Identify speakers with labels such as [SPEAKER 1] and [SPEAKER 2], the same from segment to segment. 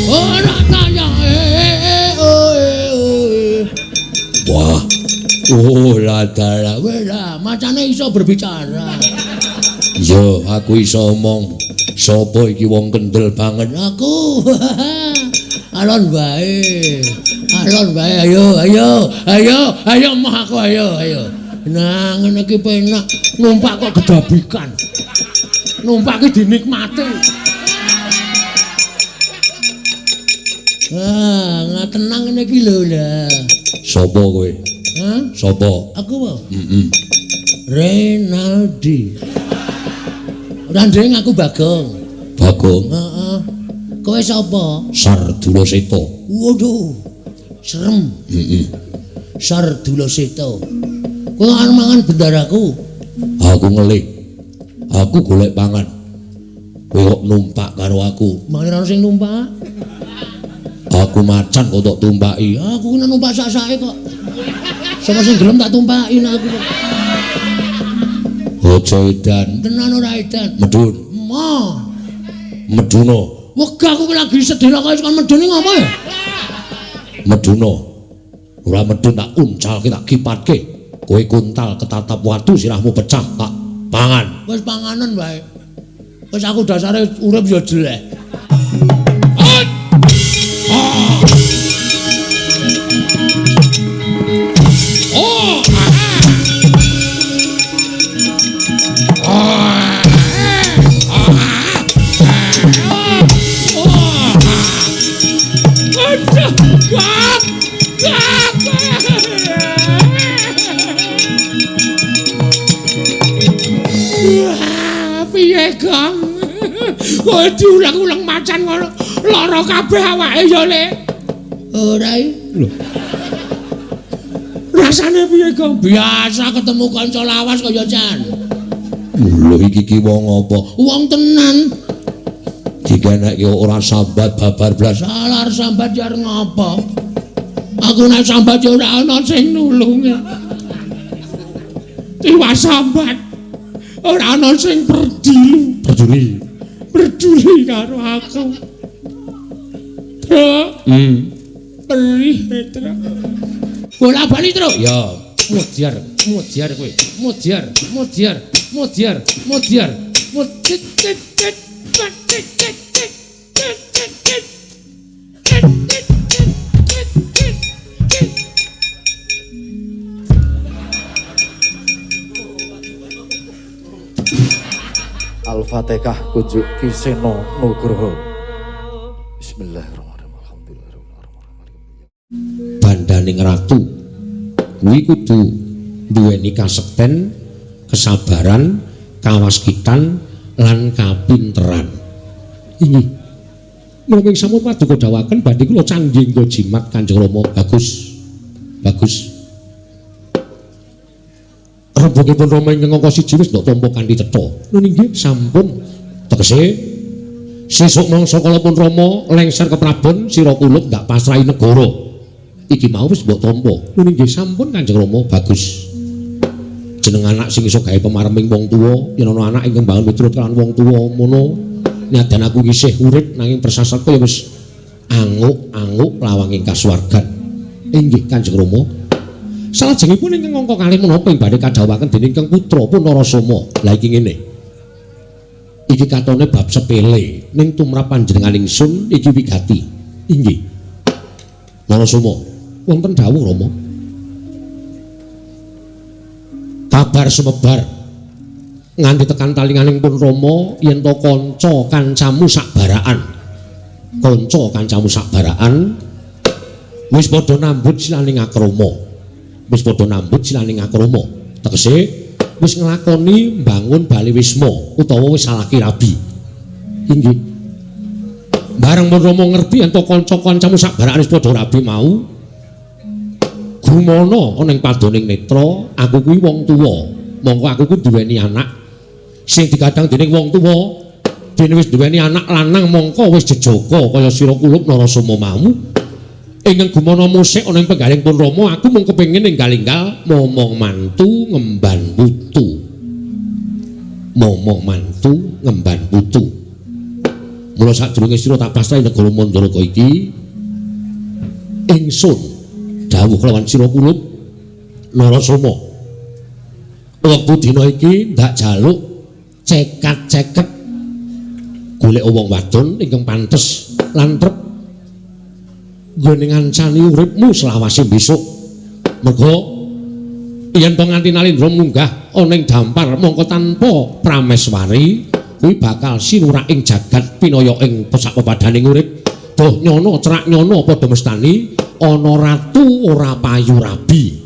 [SPEAKER 1] Ora kaya Wah. Oh, la dalah. Weh lah, macane iso berbicara. Yo, aku iso omong. Sopo iki wong kendel banget? Aku. Alon wae. Alon wae, ayo, ayo, ayo, ayo moh aku, ayo, ayo. Nah, ngene iki penak, numpak kok gedabikan. Numpak ki dinikmati. Ah, tenang ngene iki lho lah. Sopo kowe? Hah? Sopo? Aku apa? Heeh. Renaldi. Ora ndeng aku Bagong. Bagong? Heeh. Kowe sapa? Sardula Seta. Waduh. Serem. Heeh. Sardula Seta. Kowe arep mangan bendaraku. Aku ngelih. Aku golek pangan. Kowe kok numpak karo aku? Mangan ora sing numpak. Aku macan kok tok tumpaki. Aku numpak sak-sake kok. Sapa sing gelem tak tumpaki nek aku. Aja edan. Tenan ora edan. Medun. Mo. Meduna. Wegah aku lagi sedih kok kon medun iki ngopo ya? Meduna. Ora medun tak uncalke tak kipatke. Kowe kuntal ketatap watu sirahmu pecah tak pangan. Wis panganen wae. Wis aku dasare urip ya jelek. Kowe diulang-ulang macan ngono, lara kabeh awake ya, Le. Ora iki. Lho. Rasane piye, Gong? Biasa ketemu kanca lawas kaya Jan. Lho iki ki wong apa? Wong tenan. Dikeneke ora sambat babar blas. Alar sambat ya arep ngapa? Aku nek sambat ya ora ana sing nulungi. Tiwas sambat ora ana sing peduli. Peduli. Peduli karo aku. Truk. Perih, Truk. Bola bali, Truk. Ya, mudyar, mudyar kowe. Mudyar, mudyar, mudyar, mudyar. Mudyar.
[SPEAKER 2] Al-Fatihah kunjuk Ki Seno Nugroho. Bismillahirrahmanirrahim. Alhamdulillahirabbil alamin.
[SPEAKER 1] Bandaning ratu kuwi kudu duweni kasekten, kesabaran, kawaskitan lan kapinteran. Inggih. Mula ing sampun paduka dawuhaken badhe kula candhi nggo jimat Kanjeng Rama. Bagus. Bagus. Rembugipun Rama ingkang angka 1 wis ndok tampa kanthi cetha. Nun inggih sampun. Tegese sesuk mangsa kala pun Rama lengser ke prabon sira kulup ndak pasrahi negara. Iki mau wis mbok tampa. Nun inggih sampun Kanjeng Rama. Bagus. Jeneng anak sing iso gawe pemareming wong tuwa, yen ana anak ingkang mbangun miturut kelawan wong tuwa mono, nyadan aku isih urip nanging persasatku ya wis anguk-anguk lawanging kasuwargan. Inggih Kanjeng Rama. Salajengipun ingkang angka kalih menapa ing badhe kadhawuhaken dening Kang Putra Punarasama. Lah iki ngene. Iki katone bab sepele ning tumrap panjenengan ingsun iki wigati. Inggih. Narasama, wonten dawuh Rama. Kabar sumebar nganti tekan talinganing pun Rama yen to kanca kancamu sak baraan. Kanca kancamu sak baraan wis padha nambut silaning akrama. Wis padha nambut silaning akrama. Tegese wis nglakoni mbangun bali wisma utawa wis salaki rabi. Inggih. Bareng pun Rama ngerti yen to kanca-kancamu sak baraan wis padha rabi mau, gumana ana ing padoning netra, aku kuwi wong tuwa. Mongko aku kuwi duweni anak sing digadang dening wong tuwa. Dene wis duweni anak lanang mongko wis jejaka kaya sira kulup Narasama mau. Ingkang gumana musik ana ing penggaling pun Rama, aku mung kepengin enggal-enggal momong mantu ngemban putu. Momong mantu ngemban putu. Mula sadurunge sira tak pasrahi negara Mandaraka iki, ingsun dawuh kelawan sira kulup Narasoma. Wektu dina iki ndak jaluk cekat-ceket golek wong wadon ingkang pantes lan trep nggone ngancani uripmu selawase besok. Merga yen to nganti Nalindra munggah ana ing dampar mongko tanpa prameswari kuwi bakal sinurak ing jagat pinaya ing sak pepadaning urip. Doh nyono cerak nyono padha mestani ana ratu ora payu rabi.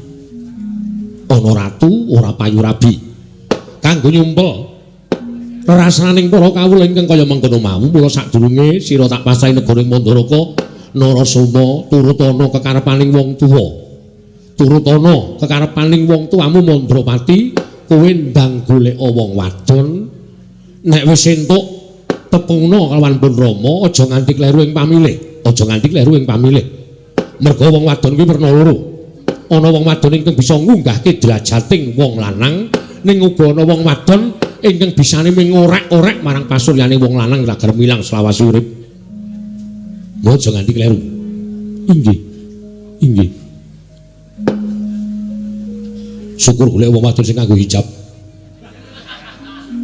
[SPEAKER 1] Ana ratu ora payu rabi. Kanggo nyumpel rerasaning para kawula ingkang kaya mengkono mau, mula sadurunge sira tak pasrahi negara ing Mandaraka, Narasoma turutana kekarepaning wong tuwa. Turutana kekarepaning wong tuamu Mandrapati, kowe ndang golek wong wadon. Nek wis entuk tepungna kalawan Pun Rama, aja nganti kleru ing pamilih, aja nganti kleru ing pamilih. Merga wong wadon kuwi werna loro. Ana wong wadon ingkang bisa ngunggahke derajating wong lanang, ning uga ana wong wadon ingkang bisane mung ngorek-orek marang pasuryane wong lanang lagar milang selawase urip. Aja nganti kleru. Inggih. Inggih. Syukur golek wong wadon sing nganggo hijab.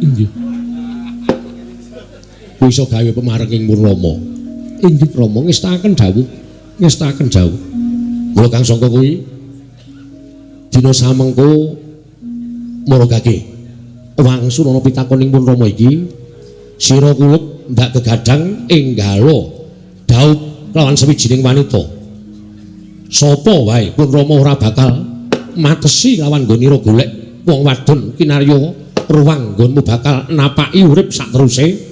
[SPEAKER 1] Inggih. Kuwi iso gawe pemareng ing Purnama. Inggih Rama ngestakaken dawuh, ngestakaken dawuh. Mula Kang Sangka kuwi dina samengko marogake wangsul ana pitakon ing Purnama iki, sira kulup ndak kegadang enggalo daup lawan sawijining wanita. Sapa wae Purnama ora bakal matesi lawan nggonira golek wong wadon kinarya ruwang nggonmu bakal napaki urip sakteruse.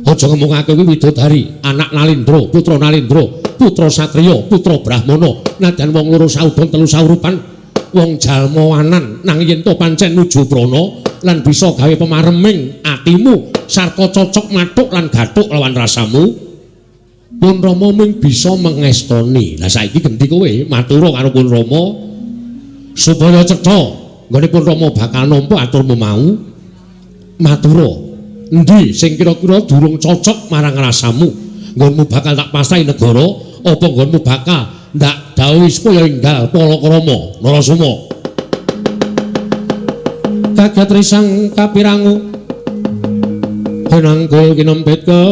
[SPEAKER 1] Aja ngomongake kuwi widodari, anak Nalindra, putra Nalindra, putra satriya, putra brahmana, nadyan wong loro saudon telu saurupan, wong jalma wanan nang yen to pancen nuju prana lan bisa gawe pemareming atimu sarta cocok mathuk lan gathuk lawan rasamu. Pun Rama mung bisa mengestoni. Lah saiki genti kowe matura karo Pun Rama supaya cetha nggone Pun Rama bakal nampa aturmu mau. Matura endi sing kira-kira durung cocok marang rasamu, nggonmu bakal tak pasrahi negara apa nggonmu bakal ndak dawuhi supaya enggal palakrama Narasoma. Kaget risang kapirangu penanggul kinempit kempit.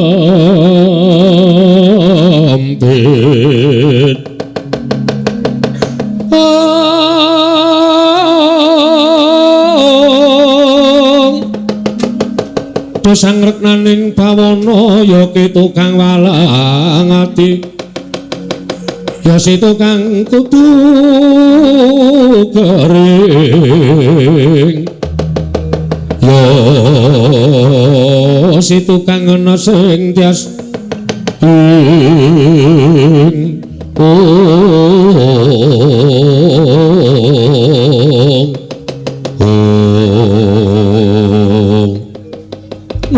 [SPEAKER 1] Sang reknaning bawana ya ki tukang walang ati, ya si tukang kudu kering, ya si tukang ana sing tias ing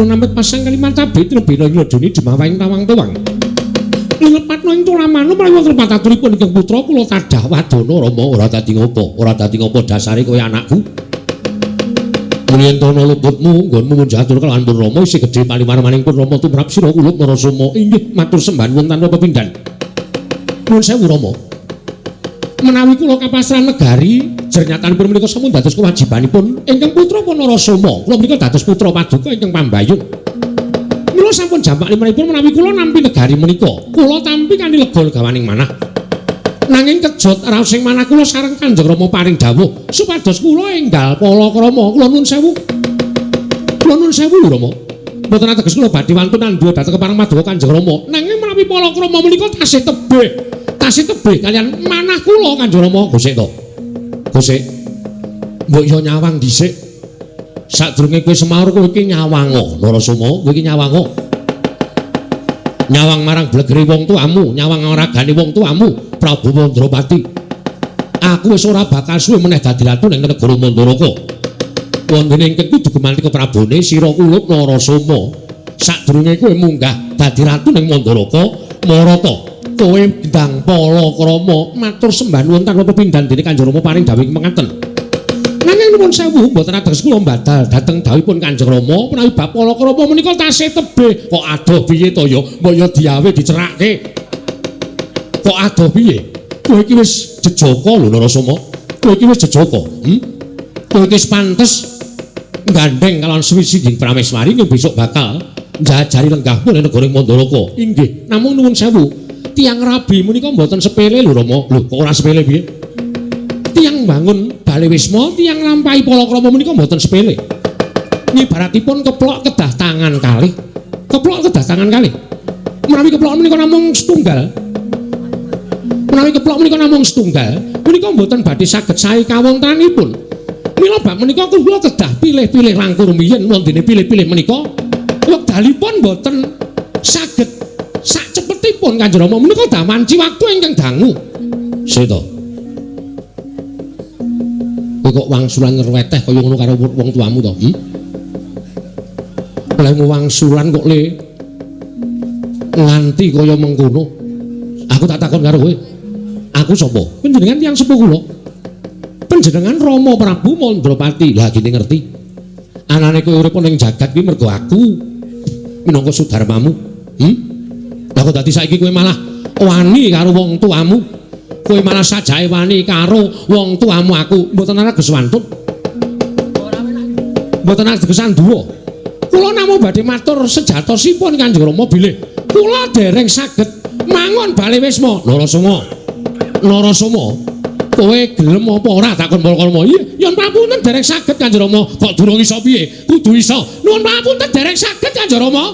[SPEAKER 1] Namit pasang kalimat tabi trebina ing laduni dimawahing tawang tuwang. Lilepatno ing tulamanu menawi wonten pataturipun ingkang putra kula tadah wadana Rama ora dadi ngopo, ora dadi ngopo dasare kowe anakku. Yen to ana luputmu nggonmu munjatur kelawan Pun Rama isih gedhe palimarmaning Pun Rama tumrap sira kulup Narasoma. Inggih matur sembah nuwun tanpa pepindhan. Nuwun sewu Rama. Menawi kula kapasrahan negari jernyatanipun menika sampun dados kewajibanipun ingkang putra pun Narasoma. Kula menika dados putra paduka ingkang pambayun. Mila sampun jamak limrahipun menawi kula nampi negari menika, kula tampi kanthi lega legawaning manah. Nanging kejot raos ing manah kula sareng Kanjeng Rama paring dawuh supados kula enggal palakrama. Kula nuwun sewu. Kula nuwun sewu lho Rama. Mboten ateges kula badhe wantun andhuwa dhateng kepareng paduka Kanjeng Rama. Nanging menawi palakrama menika tasih tebih. Tasih tebih kalian manah kula Kanjeng Rama. Gosek to. Gosek. Mbok yo nyawang dhisik. Sadurunge kowe semaur kowe iki nyawango, Narasoma, kowe iki nyawango. Nyawang marang blegere wong tuamu, nyawang ragane wong tuamu, Prabu Mandrapati. Aku wis ora bakal suwe meneh dadi ratu ning negara Mandaraka. Wonten ingkang kudu gumanti keprabone sira kulup Narasoma. Sadurunge kowe munggah dadi ratu ning Mandaraka, marata kowe ndang palakrama matur sembah nuwun tanpa pepindhan dene Kanjeng Rama paring dawuh mengaten. Nanging Nanging nuwun sewu mboten ateges kula mbadal dhateng dawuhipun Kanjeng Rama menawi bab palakrama menika tasih tebih. Kok adoh piye to ya? Mbok ya diawe dicerake. Kok adoh piye? Kowe iki wis jejaka lho Narasoma. Kowe iki wis jejaka. Kowe iki wis pantes gandeng kalawan suwisiding Prameswari ing besok bakal njajari lenggahmu ing negara Mandaraka. Inggih, namung nuwun sewu. Tiyang rabi menika mboten sepele lho Rama. Lho kok ora sepele piye? Tiyang bangun bale wisma, tiyang nglampahi palakrama menika mboten sepele. Ngibaratipun keplok kedah tangan kalih. Keplok kedah tangan kalih. Menawi keplok menika namung setunggal. Menawi keplok menika namung setunggal, menika mboten badhe saged sae kawontenanipun. Mila bab menika kula kedah pilih-pilih langkung rumiyin wondene pilih-pilih menika wekdalipun mboten saged sak cepetipun Kanjeng Rama menika damanci wektu ingkang dangu. Seta. Kowe kok wangsulan ngerweteh kaya ngono karo wong tuamu to? Lehmu wangsulan kok le nganti kaya mengkono. Aku tak takon karo kowe. Aku sapa? Panjenengan tiyang sepuh kula. Panjenengan Rama Prabu Mandrapati. Lah gini ngerti. Anane kowe urip ning jagat kuwi mergo aku minangka sudarmamu. Lah kok dadi saiki kowe malah wani karo wong tuamu. Kowe malah sajae wani karo wong tuamu aku. Mboten ateges wantun. Mboten ateges anduwa. Kula namung badhe matur sejatosipun Kanjeng Rama bilih kula dereng saged mangun bale wisma. Narasoma. Narasoma. Kowe gelem apa ora takon Palakrama? Iya, yen papunten dereng saged Kanjeng Rama. Kok durung iso piye? Kudu iso. Nuwun papunten dereng saged Kanjeng Rama.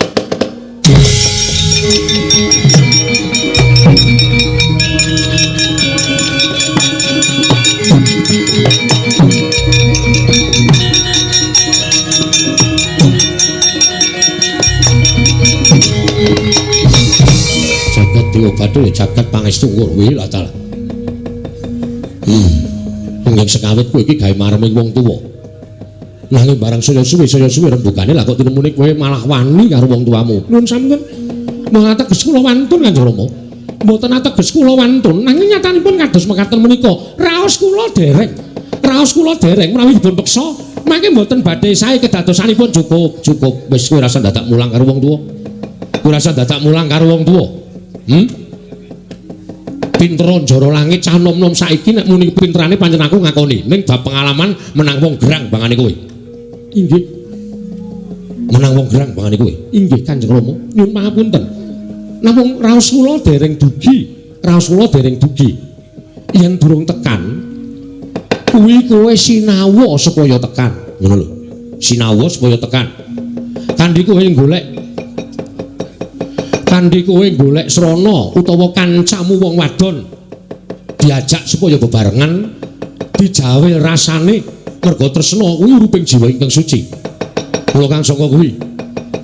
[SPEAKER 1] Jagat Dewa Bathara jagat pangestu kuwi lha ta. Nggih sekawit kowe iki gawe mareming wong tuwa. Nanging barang saya suwe rembugane lah kok tinemune kowe malah wani karo wong tuamu. Nuwun sampun. Mboten ateges kula wantun Kanjeng Rama. Mboten ateges kula wantun, nanging nyatanipun kados mekaten menika. Raos kula dereng. Raos kula dereng menawi dipun peksa, mangke mboten badhe sae kedadosanipun cukup, cukup. Wis kowe rasa dadak mulang karo wong tuwa. Kowe rasa dadak mulang karo wong tuwa. Pinter njara langit cah nom-nom saiki nek muni pinterane pancen aku ngakoni. Ning bab pengalaman menang wong gerang bangane kowe. Inggih. Menang wong gerang bangane kowe. Inggih Kanjeng Rama, nyuwun pangapunten. Namung raos kula dereng dugi, raos kula dereng dugi. Yen durung tekan kuwi kowe sinawa supaya tekan, ngono lho. Sinawa supaya tekan. Kandhi kowe golek Kandhi kowe golek srana utawa kancamu wong wadon diajak supaya bebarengan dijawil rasane merga tresna kuwi uruping jiwa ingkang suci. Kula kang saka kuwi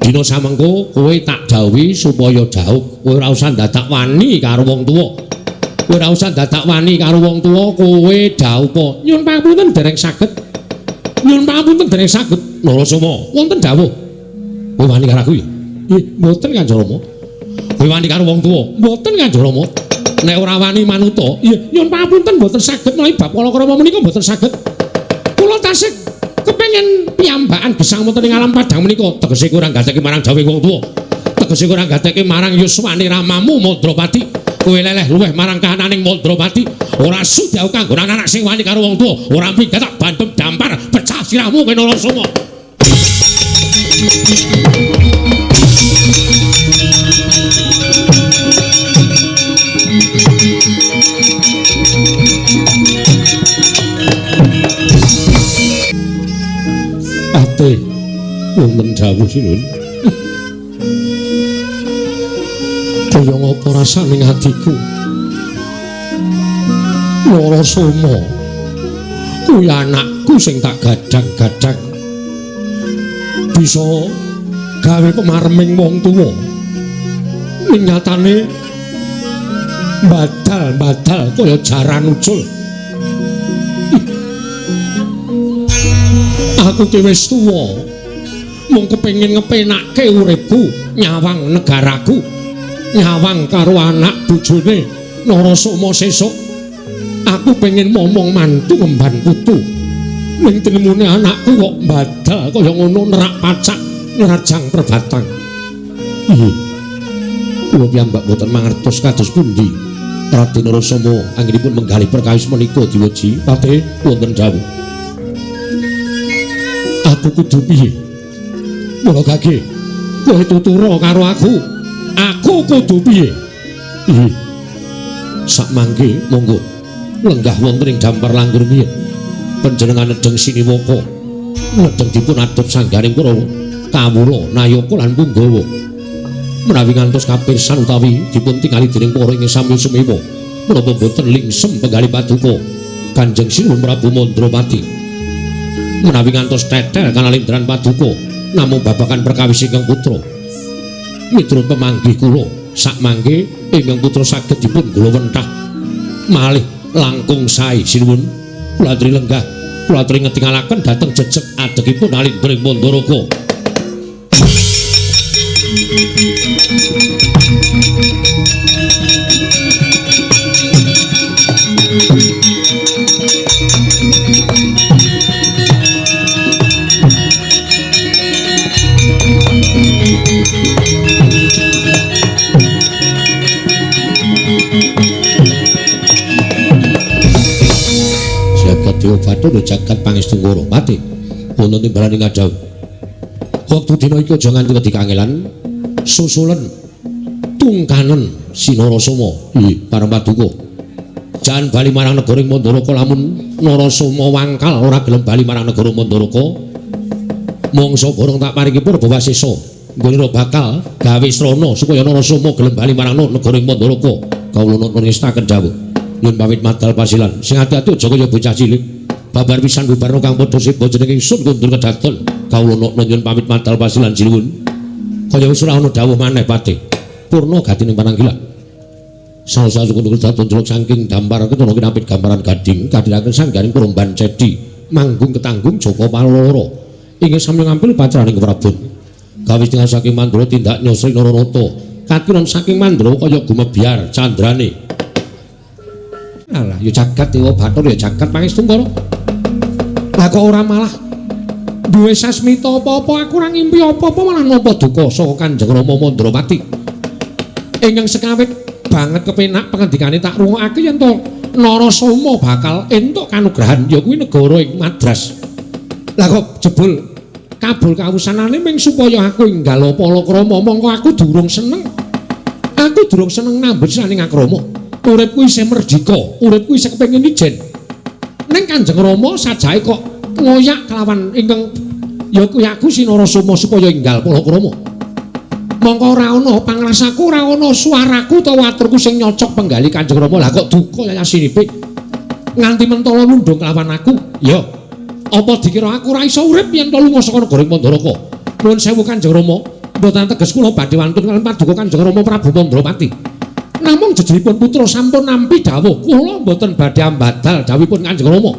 [SPEAKER 1] dina samengko kowe tak dawuhi supaya jauh. Kowe ora usah dadak wani karo wong tuwa. Kowe ora usah dadak wani karo wong tuwa, kowe dhaupa. Nyuwun pangapunten dereng saged. Nyuwun pangapunten dereng saged. Narasoma, wonten dawuh. Kowe wani karo aku ya? Nggih, mboten Kanjeng Rama. Kowe wani karo wong tuwa? Mboten Kanjeng Rama. Nek ora wani manuta, nggih, nyuwun pangapunten mboten saged menawi bab palakrama menika mboten saged. Kula tasih kepengin piyambakan gesang wonten ing alam padhang menika, tegese kurang gatheke marang dawuhe wong tuwa. Tegese kurang gatheke marang yuswane ramamu Mandrapati. Kowe leleh luweh marang kahananing Mandrapati. Ora sudi aku kanggo anak sing wani karo wong tuwa. Ora minggat tak bandem dampar pecah sirahmu kowe Narasoma. Ate wonten dawuh sinuwun. Kaya ngapa rasane atiku? Narasoma kuwi anakku sing tak gadhang-gadhang bisa gawe pemareming wong tuwa. Ning nyatane badal-badal kaya jaran ucul. Aku ki wis tuwa, mung kepengin ngepenakke uripku, nyawang negaraku, nyawang karo anak bojone Narasoma sesuk. Aku pengen momong mantu ngemban putu. Ning tinemune anakku kok mbadal kaya ngono nerak pacak nerajang perbatang. Iya. Kula piyambak boten mangertos kados pundi Raden Narasoma anggenipun menggalih perkawis menika diweji. Patih wonten dawuh. Aku kudu piye? Mula gage kowe tutura karo aku. Aku kudu piye? Iya. Sakmangke monggo lenggah wonten ing dampar langgur miyen. Panjenengan nedheng siniwaka. Nedheng dipun adhep sanggaring para kawula nayaka lan punggawa. Menawi ngantos kapirsan utawi dipun tingali dening para ing sami sumewa, menapa boten lingsem penggalih paduka Kanjeng Sinuwun Prabu Mandrapati. Menawi ngantos tetel kanalindran paduka namung babagan perkawis ingkang putra. Miturut pemanggih kula sakmangke ingkang putra saged dipun gulawentah malih langkung sae sinuwun. Kula aturi lenggah, kula aturi ngetingalaken dhateng jejeg adegipun Alindra Mandaraka. Jagat Dewa Bathara jagat Pangestu Ngoro Pati wonten timbalan ing ngadhawuh. Wektu dina iki aja nganti wedi kangelan susulen tungkanen Sinarasoma. Nggih, pareng paduka. Jan bali marang negara ing Mandaraka lamun Narasoma wangkal ora gelem bali marang negara Mandaraka. Mangsa bareng tak paringi purba wasesa nggone bakal gawe srana supaya Narasoma gelem bali marang negara ing Mandaraka. Kawula nuwun ngestaken dawuh. Nyuwun pamit madal pasilan. Sing ati-ati aja kaya bocah cilik. Babar pisan bubarno kang padha seba jenenge ingsun kundur kedaton. Kawula nyuwun pamit madal pasilan sinuwun. Kaya wis ora ana dawuh maneh Patih. Purna gatining pananggilan. Salah satu kedaton celuk saking dampar ketana kinapit gambaran gading kadhiraken sanggaring Promban Cedi manggung ketanggung Joko Paloro. Inggih sami ngampil paceraning Prabon. Gawe tinggal saking Mandra tindak nyosri Naranata. Katiron saking Mandra kaya gumebyar candrane. Alah, ya jagat Dewa Bathara ya jagat Pangestu Ngoro. Lah kok ora malah duwe sasmita apa-apa, aku ora ngimpi apa-apa malah nampa duka saka Kanjeng Rama Mandrapati. Ingkang sekawit banget kepenak pengendikane tak rungokake yen to Narasoma bakal entuk kanugrahan ya kuwi negara ing Madras. Lah kok jebul kabul kawusanane ming supaya aku enggal palakrama mongko aku durung seneng. Aku durung seneng nambet saning akrama. Uripku isih merdika, uripku isih kepengin ijen. Ning Kanjeng Rama sajake kok ngoyak kelawan ingkang ya kuwi aku Sinarasoma supaya enggal palakrama. Mongko ora ana pangrasaku, ora ana suaraku utawa aturku sing nyocok penggali Kanjeng Rama. Lah kok duka yasinipe nganti mentala nundung kelawan aku. Ya, apa dikira aku ora iso urip yen to lunga saka negara Mandaraka? Nuwun sewu Kanjeng Rama, mboten teges kula badhe wantun kaliyan paduka Kanjeng Rama Prabu Mandrapati. Namung jejeripun putra sampun nampi dawuh kula mboten badhe ambadal dawuhipun Kanjeng Rama.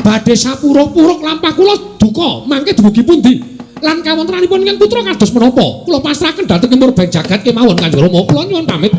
[SPEAKER 1] Badhe sapura-puruk lampah kula duka mangke dumugi pundi? Lan kawontenanipun ingkang putra kados menapa? Kula pasrahaken dhateng murbeng jagat kemawon Kanjeng Rama. Kula nyuwun pamit.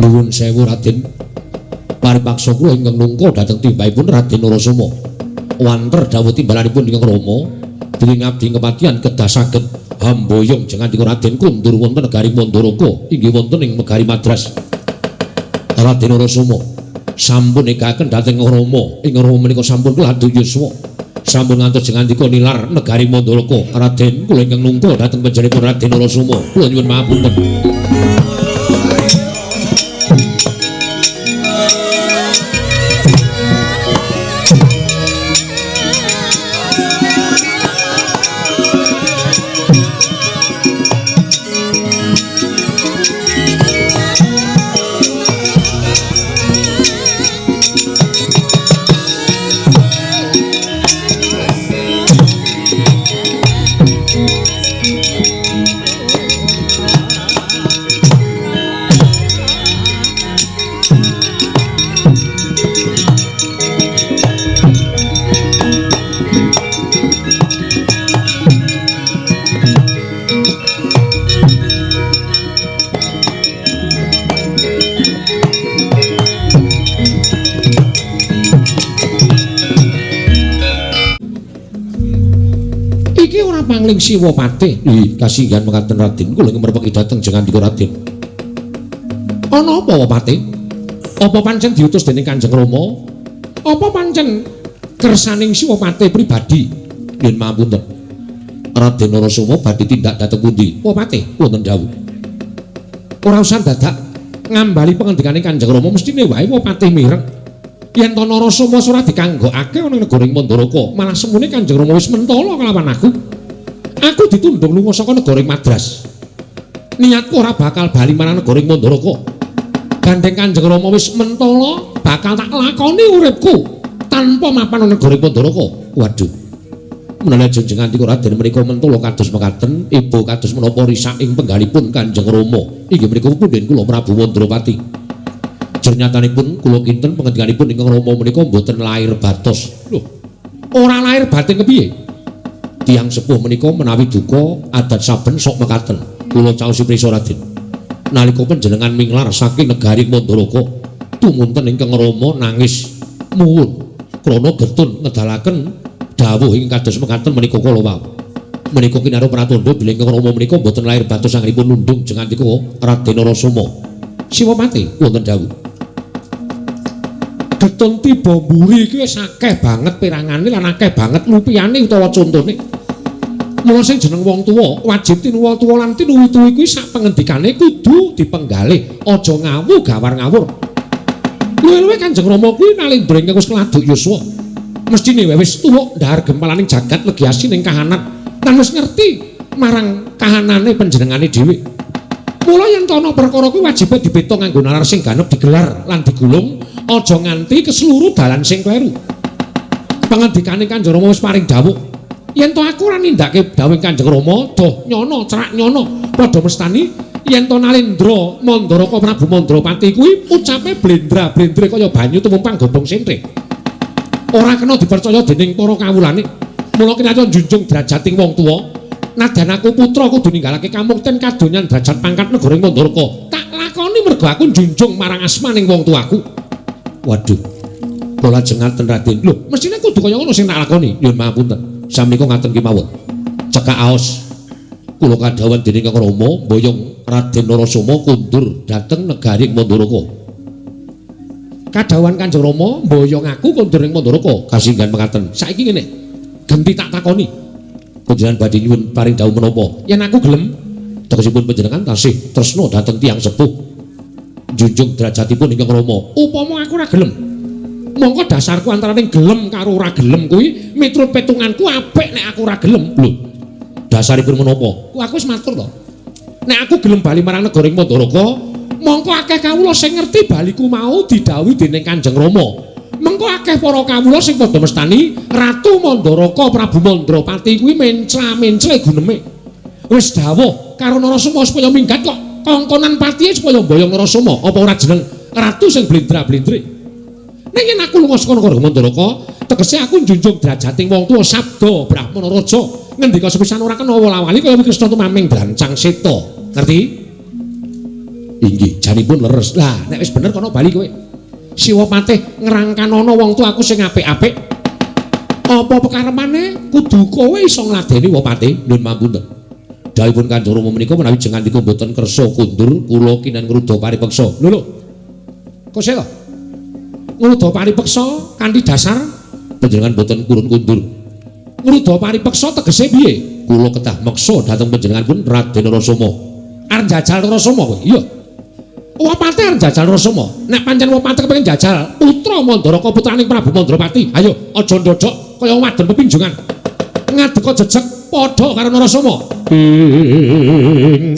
[SPEAKER 1] Nuwun sewu Raden, paripaksa kula ingkang nungka dhateng timbahipun Raden Narasoma. Wanter dawuh timbalanipun ingkang Rama, dening abdi kepatihan kedah saged hamboyong jengandika Raden kundur wonten negari Mandaraka inggih wonten ing negari Madras. Raden Narasoma sampun ekaken dhateng Rama, ing Rama menika sampun kelandu yuswa. Sampun ngantos jengandika nilar negari Mandaraka. Raden kula ingkang nungka dhateng panjenenganipun Raden Narasoma. Kula nyuwun pangapunten. pangling Siwapati. Ih, kasinggihan mekaten Raden, kula ngmerpeki dhateng jengandika Raden. Ana apa Wapati? Apa pancen diutus dening Kanjeng Rama? Apa pancen kersaning Siwapati pribadi? Yen mapunten. Raden Narasoma badhe tindak dhateng pundi? Wapati wonten dawuh. Ora usah dadak ngambali pengendikane Kanjeng Rama, mesthine wae Wapati mireng. Yen to Narasoma ora dikanggokake ana ing negara Mandaraka, malah semune Kanjeng Rama wis mentala kelawan aku. Aku ditundung lunga saka negara Madras. Niatku ora bakal bali marang negara Mandaraka. Gandeng Kanjeng Rama wis mentala, bakal tak lakoni uripku tanpa mapan ana negara Mandaraka. Waduh. Menawi jenengan andika Raden menika mentala kados mekaten, ibu kados menapa risak ing penggalipun Kanjeng Rama. Inggih menika punden kula Prabu Mandrapati. Jernyatanipun kula kinten pengendikanipun ingkang Rama menika mboten lair batos. Lho, ora lair batin kepiye? Tiyang sepuh menika menawi duka adat saben sok mekaten. Kula caosi prisa Raden. Nalika panjenengan minglar saking negari Mandaraka, tumunten ingkang Rama nangis muwun krana getun ngedalaken dawuh ing kados mekaten menika kala wau. Menika kinaro pratandha bilih ingkang Rama menika mboten lair batos anggenipun nundung jengandika Raden Narasoma. Siwapati wonten dawuh. Getun tiba mburi iki wis akeh banget perangane lan akeh banget lupiyane utawa contone. Mula sing jeneng wong tuwa wajib tinuwa tuwa lan tinuwi-tuwi kuwi sak pengendikane kudu dipenggalih, aja ngawu gawar ngawur. Luwe-luwe Kanjeng Rama kuwi nalindra ingkang wis keladuk yuswa. Mesthine wae wis tuwa ndhahar gempalaning jagat legi asining kahanan lan wis ngerti marang kahanane panjenengane dhewe. Mula yen to ana perkara kuwi wajibe dibeto nganggo nalar sing ganep digelar lan digulung, aja nganti keseluruh dalan sing kleru. Pengendikane Kanjeng Rama wis paring dawuh, yen to aku ora nindakake dawuh Kanjeng Rama, doh nyono cerak nyono padha mestani yen to Nalendra Mandaraka Prabu Mandrapati kuwi ucape blendra-blendre kaya banyu tumumpang godhong sentre. Ora kena dipercaya dening para kawulane. Mula kinatya njunjung derajating wong tuwa, nadyan aku putra kudu ninggalake kamukten kadonyan derajat pangkat negara Mandaraka. Tak lakoni mergo aku njunjung marang asmaning wong tuaku. Waduh. Kula lajeng ngaten Raden. Lho, mesthine kudu kaya ngono sing tak lakoni. Nyuwun pangapunten. Samenika ngaten kemawon. Cekak aos kula kadhawuhan dening Kang Rama mboyong Raden Narasoma kundur dhateng negari Mandaraka. Kadhawuhan Kanjeng Rama mboyong aku kundur ing Mandaraka. Kasinggihan mekaten. Saiki ngene. Genti tak takoni. Panjenengan badhe nyuwun paring dawuh menapa? Yen aku gelem, tegesipun panjenengan tasih tresna dhateng tiyang sepuh. Junjung derajatipun ingkang Rama. Upama aku ora gelem, mongko dasarku antaraning gelem karo ora gelem kuwi miturut petunganku apik nek aku ora gelem. Lho, dasaripun menapa? Ku aku wis matur to. Nek aku gelem bali marang negara ing Mandaraka, mongko akeh kawula sing ngerti baliku mau didhawuhi dening Kanjeng Rama. Mengko akeh para kawula sing padha mestani Ratu Mandaraka Prabu Mandrapati kuwi mencla-mencle guneme. Wis dawuh karo Narasoma supaya minggat kok kongkonan patihe supaya mboyong Narasoma. Apa ora jeneng ratu sing blendra-blendre? Ning yen aku lunga saka negara Mandaraka, tegese aku njunjung derajating wong tuwa sabda Brahmana Raja ngendika sepisan ora kena wala-wali kaya Kresna tumaming drancang seta. Ngerti? Inggih, janipun leres. Lah, nek wis bener kono bali kowe. Siwapatih ngrangkanono wong tuaku sing apik-apik. Apa pekarepane kudu kowe iso ngladeni Wapatih? Nyuwun pangapunten. Dawuhipun Kanjeng Rama menika menawi jengandika mboten kersa kundur, kula kinan ngruda paripeksa. Lho lho. Kok sik to? Ngruda paripeksa kanthi dasar panjenengan mboten purun kundur. Ngruda paripeksa tegese piye? Kula kedah meksa dhateng panjenengan pun Raden Narasoma. Arep njajal Narasoma kowe? Iya. Wapatih arep njajal Narasoma. Nek pancen Wapatih kepengin njajal putra Mandaraka putraning Prabu Mandrapati, ayo aja ndodhok kaya wadon pepinjungan. Ngadeka jejeg padha karo Narasoma. Ing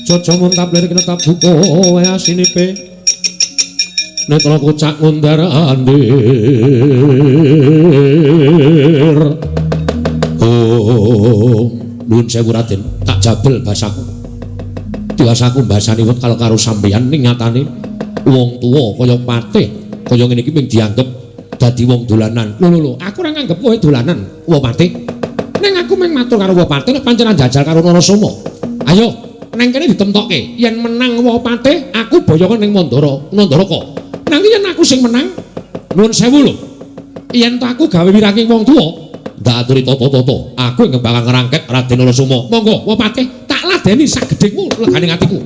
[SPEAKER 1] Jaja muntap lir kena tabuka wae asinipe. Netra kocak ngundar andir. Oh, nuwun sewu Raden, tak jabel basaku. Tiwasaku mbasani wekal karo sampeyan ning nyatane wong tuwa kaya patih kaya ngene iki mung dianggep dadi wong dolanan. Lho lho lho, aku ora nganggep kowe dolanan, Wapatih. Ning aku mung matur karo Wapatih nek pancen njajal karo Narasoma. Ayo, neng kene ditemtokke. Yen menang Wapatih, aku boyongan ning Mandara, Nandaraka. Nanging yen aku sing menang, nuwun sewu lho. Yen to aku gawe wiranging wong tuwa, Ndak aturi tata-tata. Aku ingkang bakal ngrangket Raden Narasoma. Monggo, Wopatih, tak ladeni sagedhingmu legane atiku.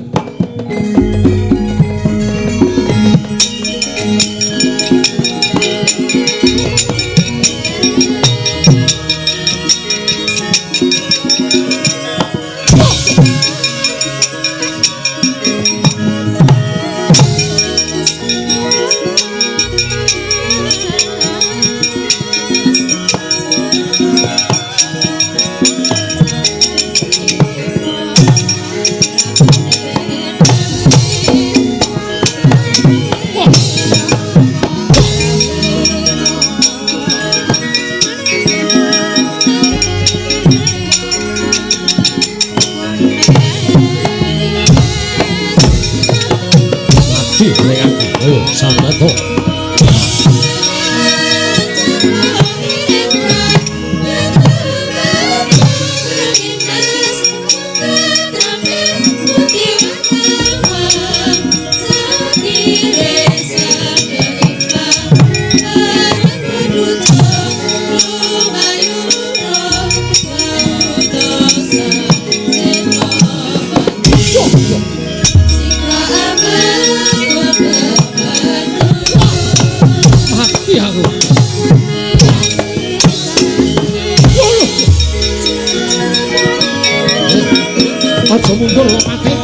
[SPEAKER 1] Aja mundur Wopatih.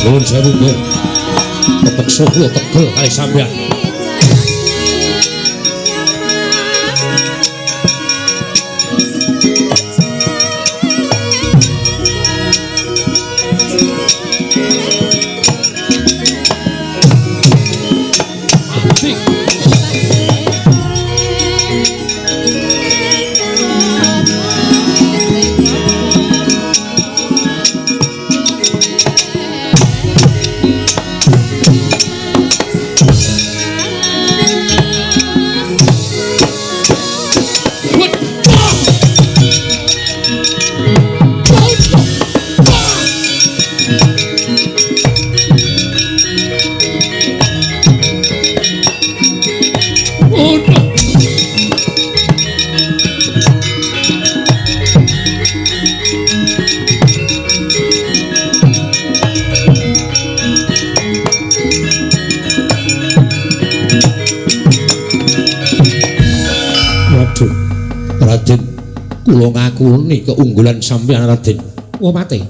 [SPEAKER 1] Nuwun sewu nggih. Kepeksa kula tegel kalih sampeyan. Raden, kula ngakuni keunggulan sampeyan Raden. Wopatih.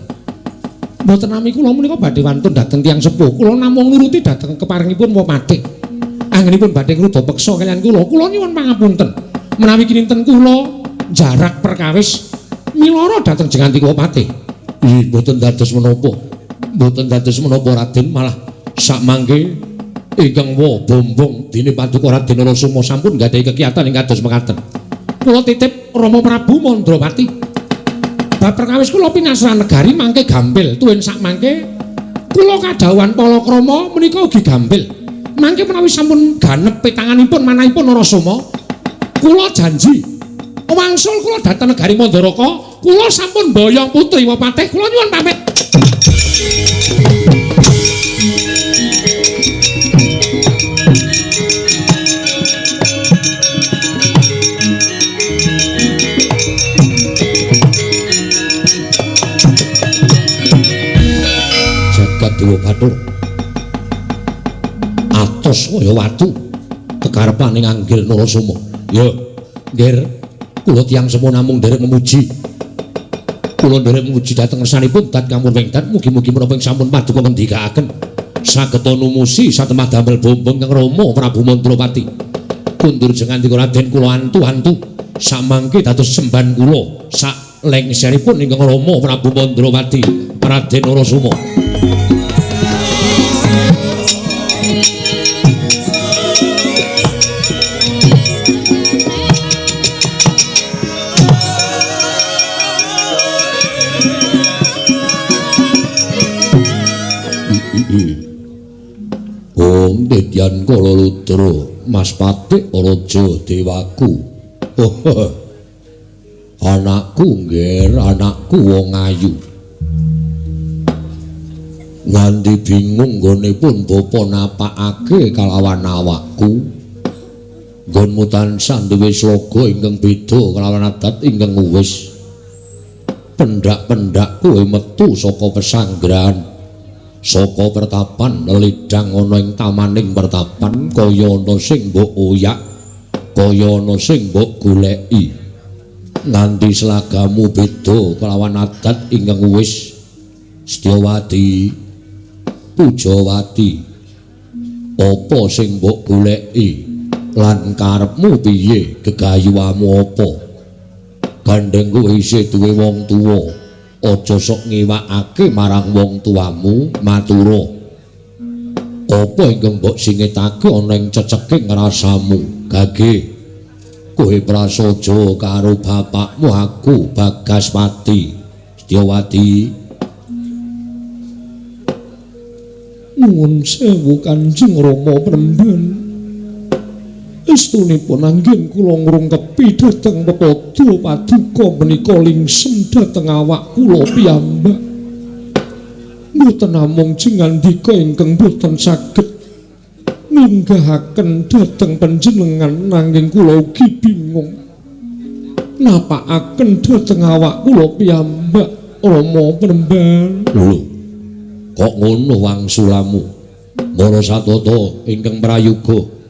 [SPEAKER 1] Mboten nami kula menika badhe wantun dhateng tiyang sepuh. Kula namung nuruti dhateng keparengipun Wopatih. Anggenipun badhe ngruda peksa kaliyan kula, kula nyuwun pangapunten. Menawi kinten kula jarak perkawis milara dhateng jengantika Wopatih. Nggih, mboten dados menapa. Mboten dados menapa Raden, malah sakmangke ingkang wa bombong dene paduka Raden Narasoma sampun nggadahi kekiyatan ing kados mekaten. Kula titip Rama Prabu Mandrapati. Bab perkawis kula pinasran negari mangke gampil tuwin sakmangke kula kadhawuhan palakrama menika ugi gampil. Mangke menawi sampun ganep petanganipun manahipun Narasoma, kula janji wangsul kula dhateng negari Mandaraka, kula sampun boyong putri Wopatih, kula nyuwun pamit. jagat dewa bathara. Atos kaya watu kekarepane nganggil Narasoma. Ya, nggih, kula tiyang sepuh namung nderek memuji. Kula nderek memuji dhateng ngersanipun dat kamurwing dat mugi-mugi menapa ing sampun paduka ngendikaaken saged numusi satemah damel bombong kang Rama Prabu Mandrapati. Kundur jengandika Raden kula antu-antu samangke dados semban kula sak lengseripun ingkang Rama Prabu Mandrapati Raden Narasoma. Om Dedyan Kala Ludra Mas Patik Raja Dewaku. Oh, anakku ngger, anakku wong ayu. Nganti bingung nggone pun bapa napakake kalawan awakku. Nggonmu tansah duwe sloga ingkang beda kalawan adat ingkang wis. Pendak-pendak kowe metu saka pesanggrahan. Saka pertapan lelidang ana ing tamaning pertapan kaya ana sing mbok oyak, kaya ana sing mbok goleki. Nganti slagamu beda kelawan adat ingkang wis. Setyawati, Pujawati, apa sing mbok goleki lan karepmu piye, gegayuhamu apa? Gandeng kowe isih duwe wong tuwa, aja sok ngiwakake marang wong tuamu matura. Apa ingkang mbok singitake ana ing ceceking rasamu? Gage, kowe prasaja karo bapakmu aku Bagaspati. Setyawati,
[SPEAKER 3] nuwun sewu Kanjeng Rama Premban. Estunipun anggen kula ngrungkepi dhateng pepadha paduka menika lingsem dhateng awak kula piyambak. Mboten namung jengandika ingkang boten saged nunggahaken dhateng panjenengan, nanging kula ugi bingung napakaken dhateng awak kula piyambak Rama Premban.
[SPEAKER 1] Lho, kok ngono wangsulamu? Mara satata ingkang prayoga,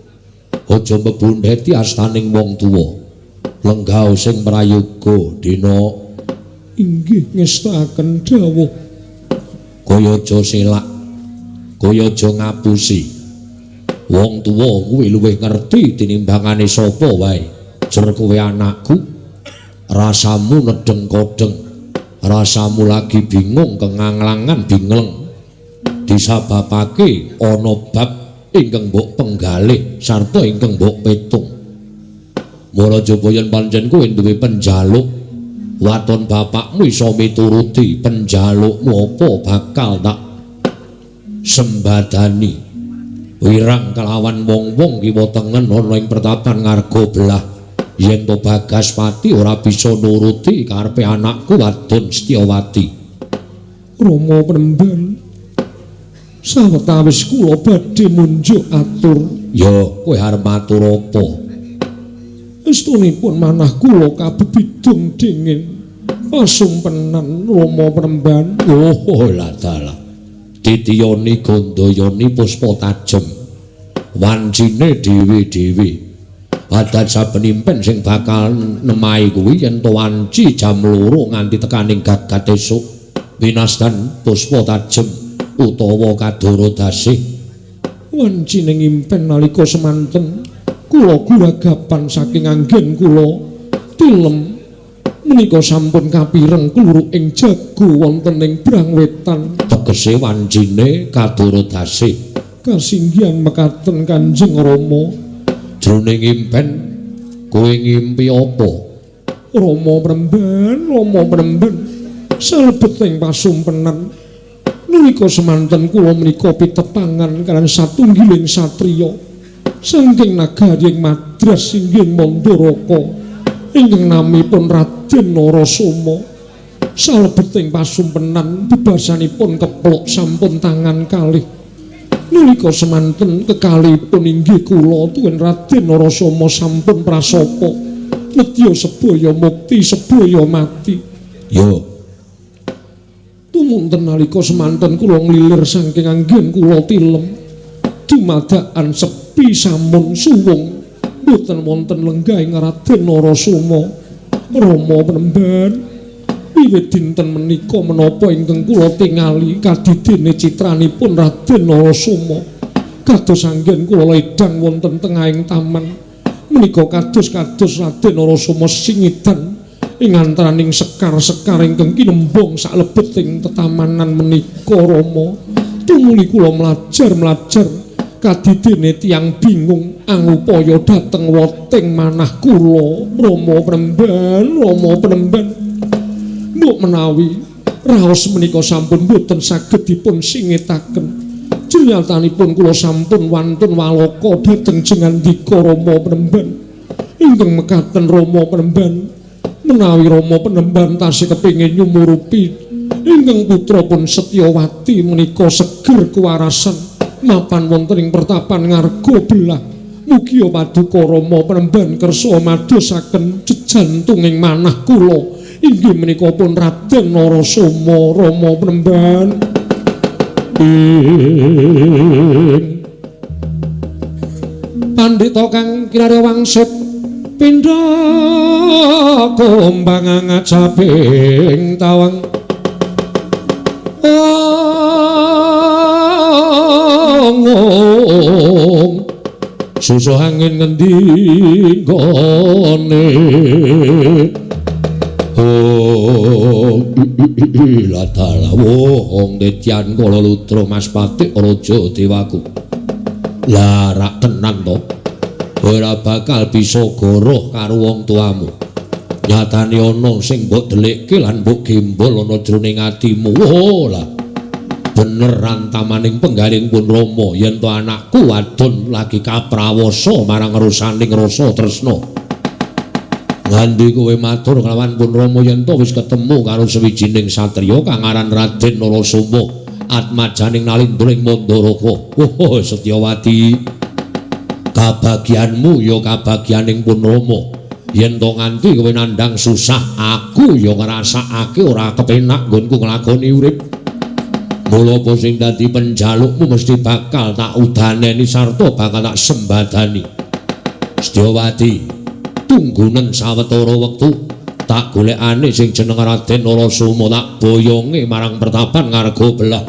[SPEAKER 1] aja mebundheti astaning wong tuwa. Lenggah sing prayoga dina.
[SPEAKER 3] Inggih ngestakaken dawuh.
[SPEAKER 1] Kaya aja selak, kaya aja ngapusi. Wong tuwa kuwi luwih ngerti tinimbangane sapa wae. Jer kowe anakku, rasamu nedeng kodheng, rasamu lagi bingung kenganglangan bingleng. Disababake ana bab ingkang mbok penggalih sarta ingkang mbok petung. Mula jaba yen pancen kowe duwe penjaluk, waton bapakmu iso mituruti penjalukmu apa bakal tak sembadani. Wirang kelawan wong-wong kiwa tengen ana ing pertapan ngarga belah. Yen to Bagaspati ora bisa nuruti karepe anakku wadon Setyawati.
[SPEAKER 3] Rama Premban, sawetawis kula badhe munjuk atur.
[SPEAKER 1] Ya, kowe arep matur apa?
[SPEAKER 3] Estunipun manah kula kabebidung dingin pasumpenan Rama Premban.
[SPEAKER 1] Oh, lah dalah. Titiyoni Gandayani puspa tajem. Wancine dhewe-dhewe. Adat saben impen sing bakal nemahi kuwi yen to wanci jam 2 nganti tekaning gagat esuk winastan puspa tajem utawa kadara dasih.
[SPEAKER 3] Wancine ngimpen nalika semanten kula guragapan saking anggen kula tilem menika sampun kapireng kluruk ing jago wonten ing Brangwetan.
[SPEAKER 1] Tegese wancine kadara dasih.
[SPEAKER 3] Kasinggihan mekaten Kanjeng Rama.
[SPEAKER 1] Jroning impen kowe ngimpi apa?
[SPEAKER 3] Rama Premban, Rama Premban, salebeting pasumpenan nalika semanten kula menika pitepangan kaliyan satunggiling satriya saking nagari ing Madras inggih Mandaraka ingkang namipun Raden Narasoma. Salebeting pasumpenan bebasanipun keplok sampun tangan kalih. Nalika semanten kekalihipun inggih kula tuwin Raden Narasoma sampun prasapa nedya sebaya mukti sebaya mati.
[SPEAKER 1] Ya,
[SPEAKER 3] Tumut Kemunten nalika semanten kula nglilir saking anggen kula tilem dumadakan sepi samun suwung boten wonten lenggahing Raden Narasoma. Rama Penemban, wiwit dinten menika menapa ingkang kula tingali kadidene citranipun Raden Narasoma kados anggen kula ledang wonten tengahing taman menika kados-kados Raden Narasoma singidan ing antaraning sekar-sekar ingkang kinembong saklebeting tetamanan menika. Rama, tumuli kula mlajar-mlajar kadidene tiyang bingung angupaya dhateng woting manah kula. Rama Penemban, Rama Penemban, mbok menawi raos menika sampun boten saged dipun singetaken. Jenyatanipun kula sampun wantun walaka dhateng jengandika Rama Penemban. Ingkang mekaten Rama Penemban, menawi Rama Penemban tasih kepingin nyumurupi ingkang putra pun Setyawati menika seger kewarasan mapan wonten ing pertapan Ngarga Belah. Mugia paduka Rama Penemban kersa madosaken jejantunging manah kula inggih menika pun Raden Narasoma. Rama Penemban, ing pandhita kang kinarya wangsit pindha kumbang ngajaping tawang ong susuh angin ngendi nggone. Oh latala wong detyan kala lutra Mas Patik raja dewaku. Lah rak tenan to, ora bakal bisa goroh karo wong tuamu. Nyatane ana sing mbok delikke lan mbok gembol ana jroning atimu. Oh lah, bener rantamaning penggaring pun Rama yen to anakku wadon lagi kaprawasa marang rusaning rasa tresna. Nganti kowe matur kelawan pun Rama yen to wis ketemu karo sawijining satriya kang aran Raden Narasoma atmajaning nalindra ing Mandaraka. Oh Setyawati, kabagianmu ya kabagyaning pun Rama. Yen to nganti kowe nandhang susah, aku ya ngrasakake ora kepenak nggonku nglakoni urip. Mula apa sing dadi penjalukmu mesti bakal tak udaneni sarta bakal tak sembadani. Setyawati, tunggunen sawetara wektu tak golekane sing jeneng Raden Narasoma tak boyonge marang pertapan Ngarga Belah.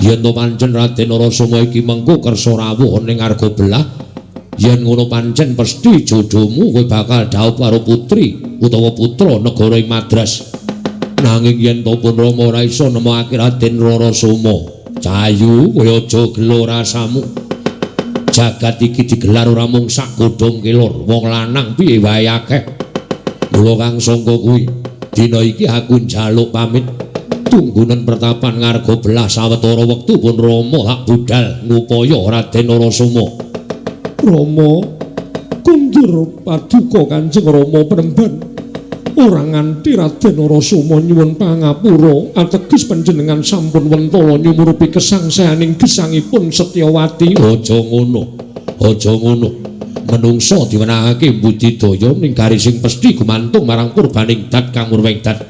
[SPEAKER 3] Yen to pancen Raden Narasoma iki mengko kersa rawuh ning Ngarga Belah, yen ngono pancen pesthi jodohmu kowe bakal dhaup karo putri utawa putra negara ing Madras. Nanging yen to pun Rama ora iso nemokake Raden Narasoma, cayu kowe aja gelo rasamu. Jagat iki digelar ora mung sak godhong kelor, wong lanang piye wae akeh. Mula kang sangka kuwi, dina iki aku njaluk pamit tunggunen pertapan Ngarga Belah sawetara wektu pun Rama tak budal ngupaya Raden Narasoma. Rama, kundur paduka Kanjeng Rama Penemban. Ora nganti Raden Narasoma nyuwun pangapura ateges panjenengan sampun wentala nyumurupi kesangsayaning gesangipun Setyawati. Aja ngono, aja ngono. Menungsa diwenangake budidaya ning garising pesthi gumantung marang purbaning dat kang murwing dat.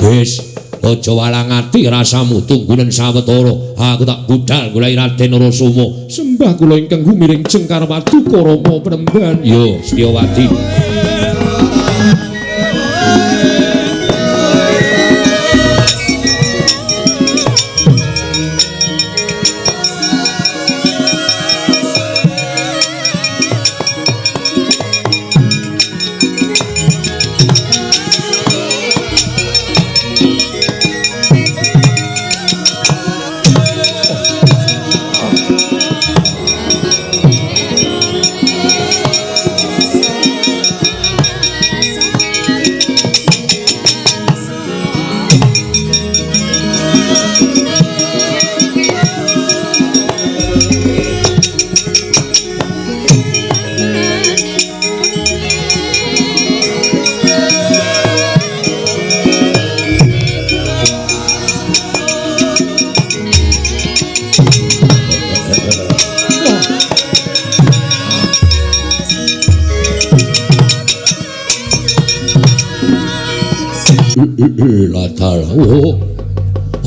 [SPEAKER 3] Wis, aja walang ati rasamu, tunggunen sawetara. Aku tak budal goleki Raden Narasoma. Sembah kula ingkang gumiring jengkar paduka Rama Penemban. Yo, Setyawati. Latar, oh,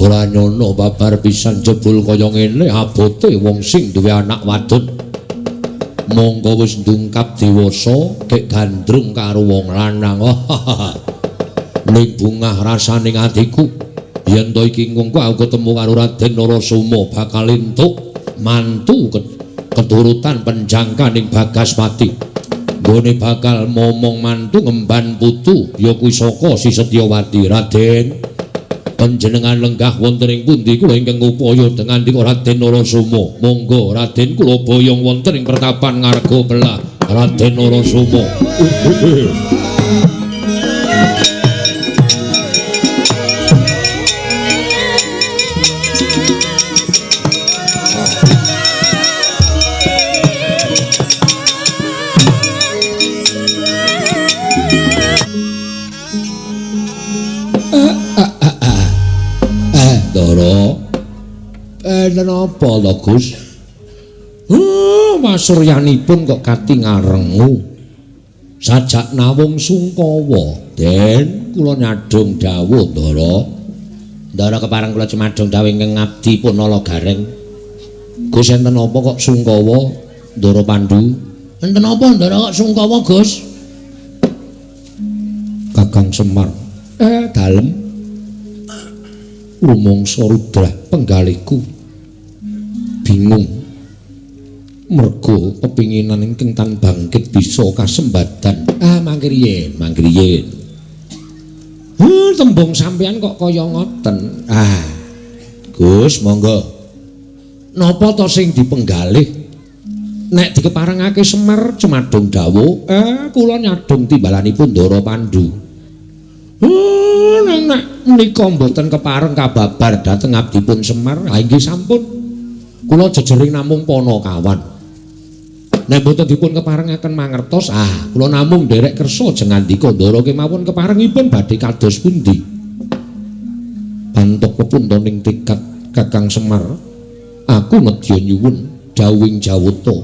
[SPEAKER 1] Ora nyono babar pisan jebul kaya ngene abote wong sing duwe anak wadon. Monggo wis ndungkap dewasa gek gandrung karo wong lanang. Ning bungah rasane atiku yen to iki mengko aku ketemu karo Raden Narasoma bakal entuk mantu keturutan penjangkaning Bagaspati. Nggone bakal momong mantu ngemban putu ya kuwi saka Si Setyawati. Raden, panjenengan lenggah wonten ing pundi? Kula ingkang upaya dengan dika Raden Narasoma. Monggo Raden, kula boyong wonten ing pertapan Ngarga Belah Raden Narasoma. Enten apa to, Gus? Masuryanipun kok katingarengu. Sajak nawung sungkawa. Den, kula nyadhong dawuh, Ndara. Ndara kepareng kula cumadhong dawuh ingkang ngabdi Punala Gareng. Gus, enten apa kok sungkawa, Ndara Pandu? Enten apa, Ndara, kok sungkawa, Gus? Kakang Semar. Dalem. Rumangsa rudrah penggalihku bingung merga pepinginan ingkang tan bangkit bisa kasembadan. Mangke riyin, mangke riyin. Tembung sampeyan kok kaya ngoten. Gus, monggo. Napa to sing dipenggalih? Nek dikeparengake Semar cumadung dawuh, kula nyadhong timbalanipun Ndara Pandu. Nek menika mboten kepareng kababar dhateng abdipun Semar, ha inggih sampun. Kula jejering namung panakawan. Nek mboten dipun keparengaken mangertos, kula namung nderek kersa jengandika Ndara kemawon keparengipun badhe kados pundi. Bantok pepuntoning tekad Kakang Semar, aku nedya nyuwun dawuhing jawata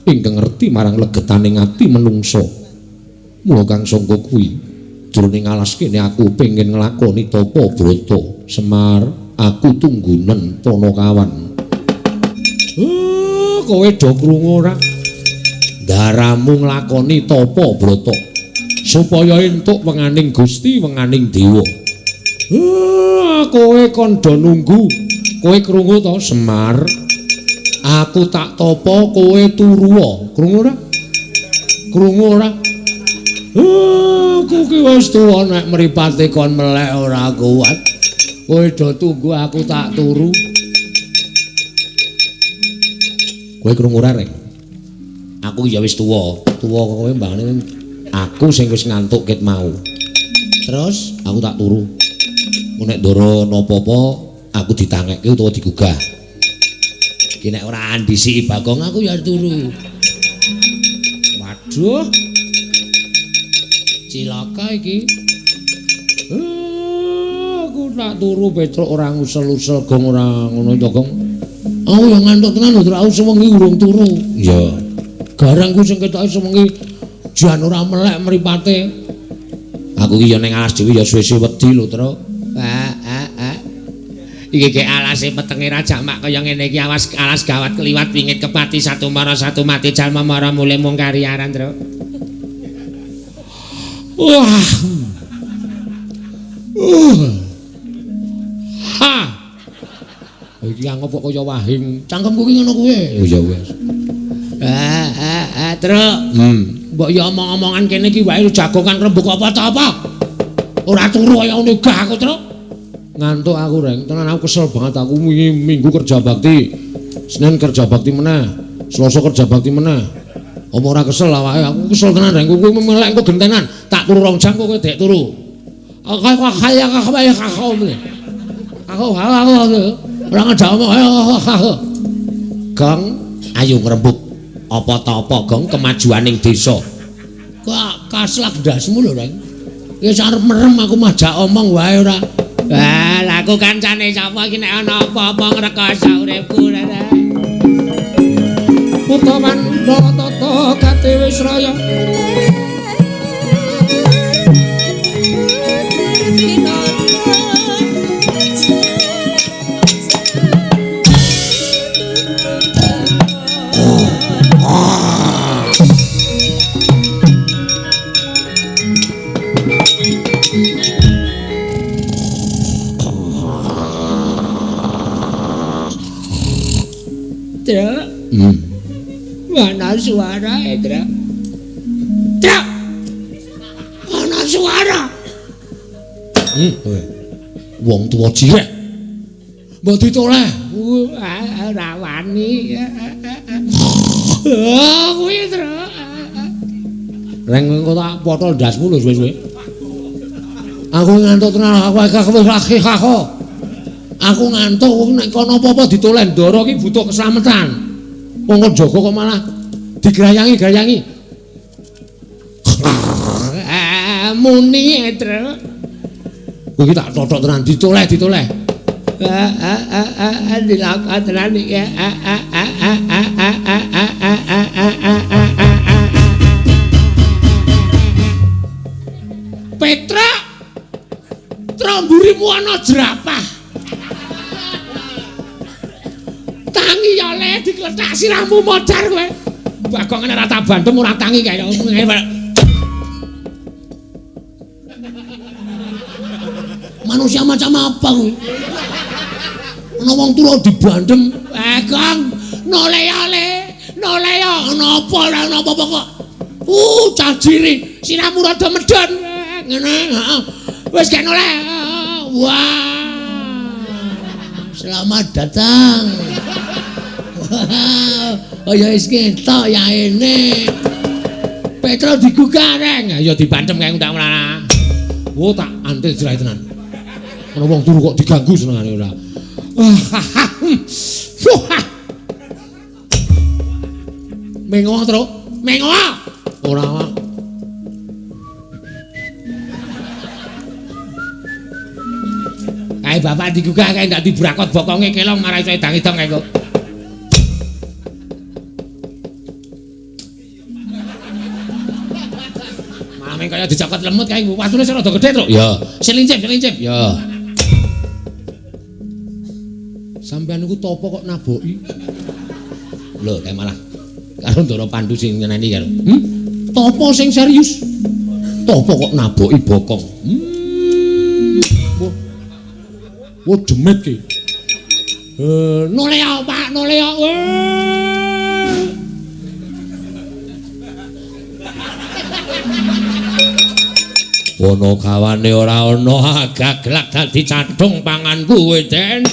[SPEAKER 1] ingkang ngerti marang legetaning ati menungsa. Mula kang sangka kuwi jroning alas kene aku pengen nglakoni tapa brata. Semar, aku tunggunen panakawan. Kowe do krungu ora? Daramu nglakoni tapa brata supaya entuk wenganing Gusti, wenganing dewa. Kowe kon do nunggu. Kowe krungu to, Semar? Aku tak tapa, kowe turu. Krungu ora? Krungu ora? Aku ki wis tuwa nek mripate kon melek ora kuat. Kowe do tunggu aku tak turu. Kowe krungu ora, Reng? Aku ya wis tuwa. Tuwa kowe mbangane aku sing wis ngantuk ket mau. Terus aku tak turu. Nek ndara napa-apa aku ditangekke utawa digugah. Iki nek ora andisiki Bagong aku ya turu. Waduh. Cilaka iki. Aku tak turu Petruk ora ngusel-usel gong ora ngono to, Gong. Aku ya ngantuk tenan lho, aku sewengi urung turu. Iya. Garang ku sing ketoke sewengi jan ora melek mripate. Aku iki ya ning alas dhewe ya suwe-suwe wedi lho, Truk. Iki ge alase petenge rajamak kaya ngene iki, awas alas gawat kliwat wingit kepati satu mara satu mati jalma mara mule mung kariaran, Truk. Wah. Ha. Iki angop kok kaya wahing. Cangkemku ki ngono kuwi. Oh ya wis. Truk. Mbok ya omong-omongan kene iki wae jagongan rembug apa ta apa. Ora turu kaya ngene gah aku, Truk. Ngantuk aku, Reng. Tenan aku kesel banget aku wingi Minggu kerja bakti. Senin kerja bakti meneh. Selasa kerja bakti meneh. Apa ora kesel awake? Aku kesel tenan, Reng. Kuwi melek engko gentenan. Tak turu 2 jam kok kowe dek turu. Aku ora ngejak omong. Gong, ayo ngrembug. Apa ta apa, Gong, kemajuaning desa. Kok kaslak ndasmu lho, Reng. Wis arep merem aku majak omong wae ora. Lah aku kancane sapa iki nek ana apa-apa ngrekoso uripku. Utaman tata gati wis raya.
[SPEAKER 4] Truk. Mana suara, Truk? Truk. Ana suara.
[SPEAKER 1] Wong tuwa jireh. Mbok ditoleh.
[SPEAKER 4] Ora wani. Oh, kuwi, Truk.
[SPEAKER 1] Reng engko tak potol ndasmu lho suwe-suwe. Aku ngantuk tenan, aku wis lagi kako. Aku ngantuk wong nek kono apa-apa ditoleh ndara ki butuh keslametan. Wong kok jaga kok malah digrayangi-grayangi.
[SPEAKER 4] Muni, Truk.
[SPEAKER 1] Kuwi tak totok tenan ditoleh, ditoleh.
[SPEAKER 4] Dilakon tenan iki.
[SPEAKER 1] Petruk, tromburimu ana jerapah. Tangi ya le diklethak sirahmu modar kowe. Bagong ora tak bandem ora tangi kae. Manusia macam apa kowe? Ana wong tuwa dibandem. Bagong, nole ya le, nole ya ana apa ora ana apa-apa kok. Cah jiri, sirahmu rada medhon. Ngene, heeh. Wis gak noleh. Wah. Selamat datang. Oh ya wis ketok ya ini. Petro digugah reng. Ya dibantem kae undang mlana. Oh tak antil jerai tenan. Ana wong turu kok diganggu senengane ora. Mengo, Truk. Mengo. Ora. Kae bapak digugah kae ndak dibrakot bokonge kelong marah iso edang-edang kae kok. Mame kaya dicokot lemut kae watune sing rada gedhe, Truk. Ya. Sing lincip, sing lincip. Ya. Sampeyan niku topo kok naboki? Lho, kae malah karo Ndara Pandu sing nyeneni karo. Topo sing serius. Topo kok naboki bokong. Wah, demit ki. Noleh ya, Pak, noleh ya. Ono gawane ora ana, gaglak dadi cadhung panganku kowe, Den.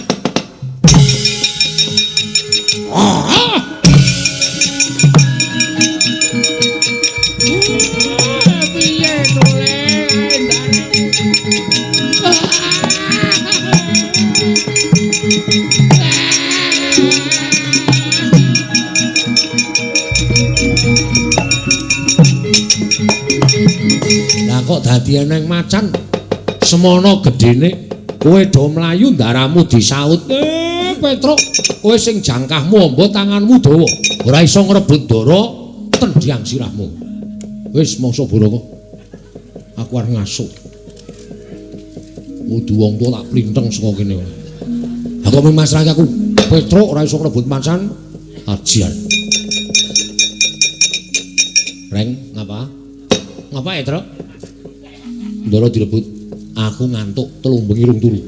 [SPEAKER 4] Piye noleh?
[SPEAKER 1] Lah kok dadi eneng macan semono gedene kowe do mlayu ndaramu disaut. Petruk, kowe sing jangkahmu amba tanganmu dawa, ora iso ngrebut ndara tendhyang sirahmu. Wis mangsa boro kok. Aku arep ngasuh. Kudu wong tuwa tak plinteng saka kene. Aku mung masrahke aku. Petruk ora iso ngrebut macan ajian. Reng, ngapa? Ngapa ya, Truk? Ndara direbut. Aku ngantuk 3 bengi rung turu.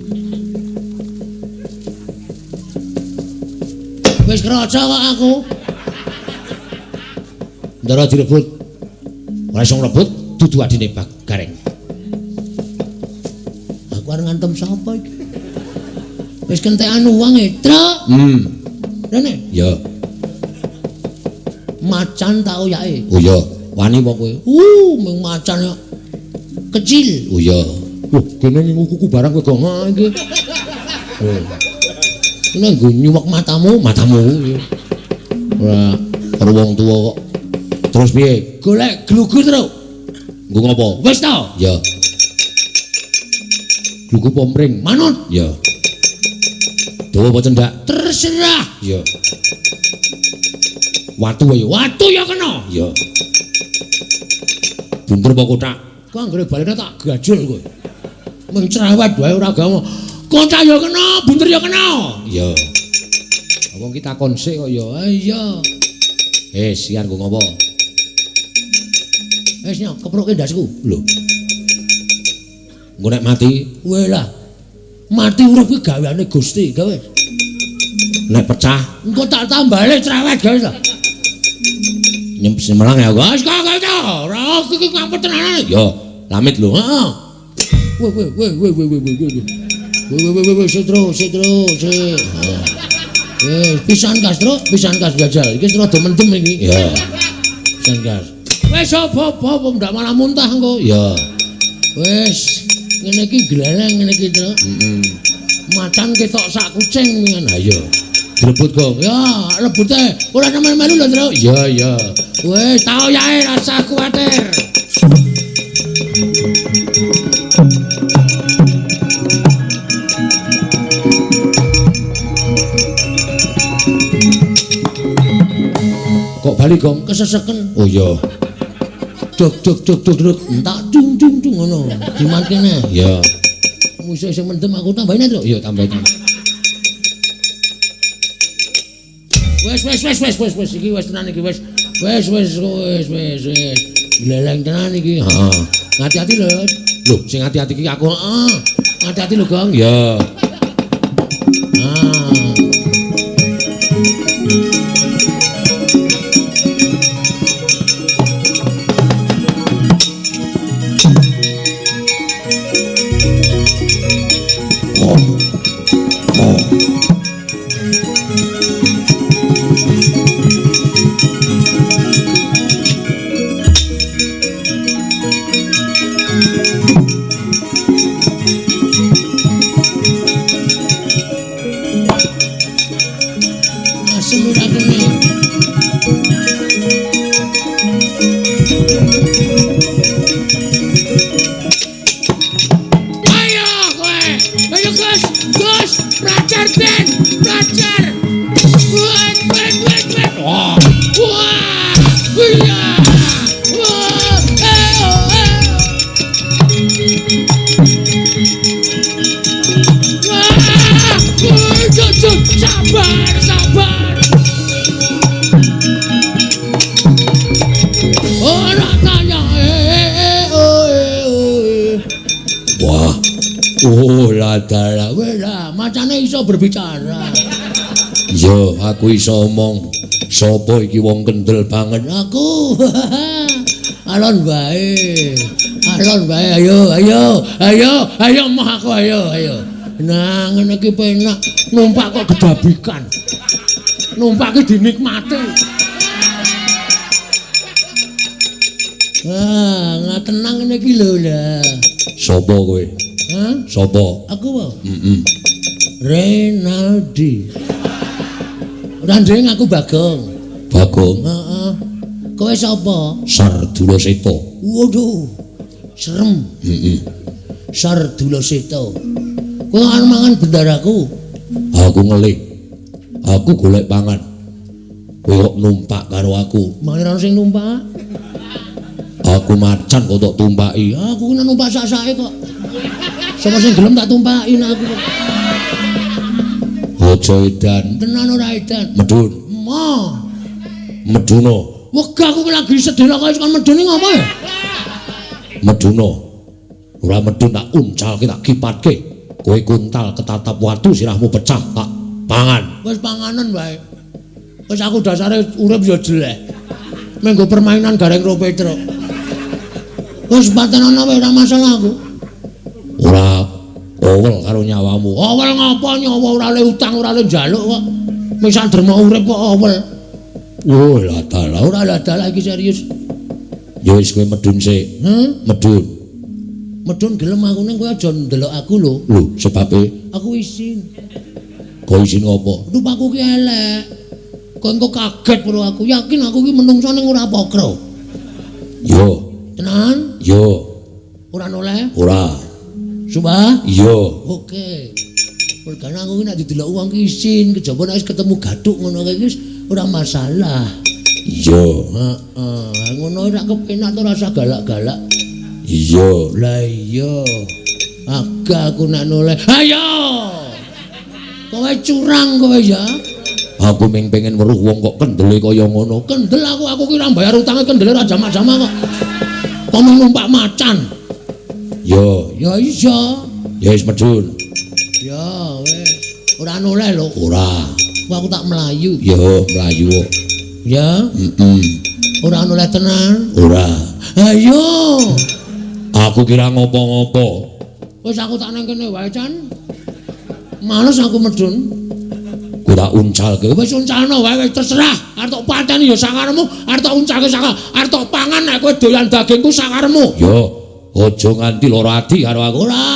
[SPEAKER 1] Wis kraca kok aku. Ndara direbut. Ora iso ngrebut dudu adine Gareng.
[SPEAKER 4] Aku arep ngantem sapa iki? Wis kentekan uang e, Truk. Rene?
[SPEAKER 1] Ya.
[SPEAKER 4] Macan tak oyake.
[SPEAKER 1] Oh iya, wani apa kowe?
[SPEAKER 4] Mung macan kok. Kecil.
[SPEAKER 1] Oh iya. Wah, kene ngingu kuku barang kowe gong iki. Oh.
[SPEAKER 4] Kene nggo nyuwek matamu,
[SPEAKER 1] matamu. Ora karo wong tuwa kok. Terus piye?
[SPEAKER 4] Golek glugu, Truk.
[SPEAKER 1] Nggo ngopo?
[SPEAKER 4] Wis to?
[SPEAKER 1] Ya. Glugu pomring.
[SPEAKER 4] Manut?
[SPEAKER 1] Ya. Dawa apa cendak?
[SPEAKER 4] Terserah.
[SPEAKER 1] Ya. Watu wae.
[SPEAKER 4] Watu ya kena.
[SPEAKER 1] Ya. Bunter apa kothak?
[SPEAKER 4] Kok anggere balene tak gajul kowe. Mung cerewet wae ora gawe. Kothak ya kena, bunter ya kena.
[SPEAKER 1] Ya. Wong ki takon sik kok ya.
[SPEAKER 4] Iya.
[SPEAKER 1] Siar nggo ngopo?
[SPEAKER 4] Wis nyok kepruke ndasku.
[SPEAKER 1] Lho. Engko nek mati,
[SPEAKER 4] kowe lah. Mati urip kuwi gaweane Gusti, gawe.
[SPEAKER 1] Nek pecah,
[SPEAKER 4] engko tak tambale cerewet guys.
[SPEAKER 1] Nyemlang ya,
[SPEAKER 4] guys. Kok ora iki ngampet tenanan.
[SPEAKER 1] Ya, lamit lho.
[SPEAKER 4] Heeh. Weh weh weh weh weh weh weh weh. Weh weh weh weh sik sik. Weh, pisan gas, Truk, pisan gas jajal. Iki rada mendem iki.
[SPEAKER 1] Ya.
[SPEAKER 4] Pisan gas. Wis apa-apa ndak malah muntah engko.
[SPEAKER 1] Ya.
[SPEAKER 4] Wis, ngene iki gleleng ngene iki, Truk.
[SPEAKER 1] Heeh.
[SPEAKER 4] Macan ketok sak kucing wingan.
[SPEAKER 1] Ha iya. Direbut, Gong.
[SPEAKER 4] Ya, rebute. Ora melu lho, Truk.
[SPEAKER 1] Iya, iya.
[SPEAKER 4] Wis, tau yae rasa kuwatir.
[SPEAKER 1] Kok bali, Gong?
[SPEAKER 4] Keseseken.
[SPEAKER 1] Oh iya.
[SPEAKER 4] Dok dok dok dok dok entak dung dung dung ngono. Diman kene.
[SPEAKER 1] Iya.
[SPEAKER 4] Musuh sing mendem aku tambahin, Truk.
[SPEAKER 1] Iya, tambahin.
[SPEAKER 4] Wes wes wes wes wes wes iki wis tenan iki wis. Wes wes wes wes wes. Gleleng tenan iki.
[SPEAKER 1] Heeh.
[SPEAKER 4] Hati-hati lho.
[SPEAKER 1] Lho, sing hati-hati iki aku.
[SPEAKER 4] Heeh. Hati-hati lho, Gong.
[SPEAKER 1] Iya.
[SPEAKER 4] Ah. Berbicara.
[SPEAKER 1] Yo, aku iso omong. Sopo iki wong kendel banget?
[SPEAKER 4] Aku. Alon wae. Alon wae, ayo, ayo, ayo, ayo moh aku ayo, ayo. Nah, ngene iki penak, numpak kok gedabikan. Numpak iki dinikmati. Ah, tenang ngene iki lho lah.
[SPEAKER 1] Sopo kowe?
[SPEAKER 4] Hah?
[SPEAKER 1] Sopo?
[SPEAKER 4] Aku apa?
[SPEAKER 1] Heeh.
[SPEAKER 4] Renaldi. Ora ndek aku Bagong.
[SPEAKER 1] Bagong?
[SPEAKER 4] Heeh. Kowe sapa?
[SPEAKER 1] Sardula Seta.
[SPEAKER 4] Waduh. Serem.
[SPEAKER 1] Heeh.
[SPEAKER 4] Sardula Seta. Kowe arep mangan bendaraku.
[SPEAKER 1] Aku ngelih. Aku golek pangan. Kowe kok numpak karo aku.
[SPEAKER 4] Mangan ora sing numpak.
[SPEAKER 1] Aku macan kok tok tumpaki.
[SPEAKER 4] Aku ku numpak sak-sake kok. Sapa sing gelem tak tumpaki nek aku.
[SPEAKER 1] Aja edan.
[SPEAKER 4] Tenan ora edan.
[SPEAKER 1] Medun.
[SPEAKER 4] Ma.
[SPEAKER 1] Meduna.
[SPEAKER 4] Wegah aku lagi sedih kok kon medune ngopo ya?
[SPEAKER 1] Meduna. Ora medun tak uncalke tak kipatke. Kowe kuntal ketatap watu sirahmu pecah tak pangan.
[SPEAKER 4] Wis panganen wae. Wis aku dasare urip ya jelek. Menggo permainan gareng ro Petruk. Wis patenono wae ora masalah aku.
[SPEAKER 1] Ora owel karo nyawamu.
[SPEAKER 4] Owel ngapa nyawa ora le utang ora le njaluk kok. Mung sak derma urip kok owel.
[SPEAKER 1] Oh lah dalah
[SPEAKER 4] ora lah dalah iki serius.
[SPEAKER 1] Ya wis kowe medun sik.
[SPEAKER 4] Heh?
[SPEAKER 1] Medun.
[SPEAKER 4] Medun gelem aku ning kowe aja ndelok aku lho.
[SPEAKER 1] Lho, sebabe
[SPEAKER 4] aku isin.
[SPEAKER 1] Kok isin ngopo?
[SPEAKER 4] Rupaku ki elek. Kok engko kaget karo aku. Yakin aku ki menungso ning ora pokro.
[SPEAKER 1] Yo.
[SPEAKER 4] Tenan?
[SPEAKER 1] Yo.
[SPEAKER 4] Ora noleh?
[SPEAKER 1] Ora.
[SPEAKER 4] Sumpah?
[SPEAKER 1] Iya.
[SPEAKER 4] Oke. Mergane aku ki nek didelok wong ki isin, kejaba nek wis ketemu gathuk ngono kae iki ora masalah.
[SPEAKER 1] Iya.
[SPEAKER 4] Heeh, ngono ora kepenak to rasa galak-galak.
[SPEAKER 1] Iya.
[SPEAKER 4] Lah iya. Agak aku nek noleh. Ayo. Kowe curang kowe ya.
[SPEAKER 1] Aku mung pengen weruh wong kok kendele kaya ngono.
[SPEAKER 4] Kendel aku ki ora bayar utange kendele ora jamak-jamak kok. Kok numpak macan.
[SPEAKER 1] Yo.
[SPEAKER 4] Ya iya.
[SPEAKER 1] Ya wis medun.
[SPEAKER 4] Ya wis. Ora noleh lho.
[SPEAKER 1] Ora.
[SPEAKER 4] Aku tak mlayu.
[SPEAKER 1] Ya, mlayu kok.
[SPEAKER 4] Ya?
[SPEAKER 1] Heeh.
[SPEAKER 4] Ora ono tenan?
[SPEAKER 1] Ora.
[SPEAKER 4] Ayo.
[SPEAKER 1] Aku kira ngopo-ngopo.
[SPEAKER 4] Wis aku tak nang kene wae, Chan. Males aku medun.
[SPEAKER 1] Ku tak uncalke.
[SPEAKER 4] Wis uncalno wae, wis terserah. Arep tok pateni ya sakaremu, arep tok uncalke sak, arep tok pangan nek kowe doyan dagingku sakaremu.
[SPEAKER 1] Ya, aja nganti lara ati karo aku.
[SPEAKER 4] Ora.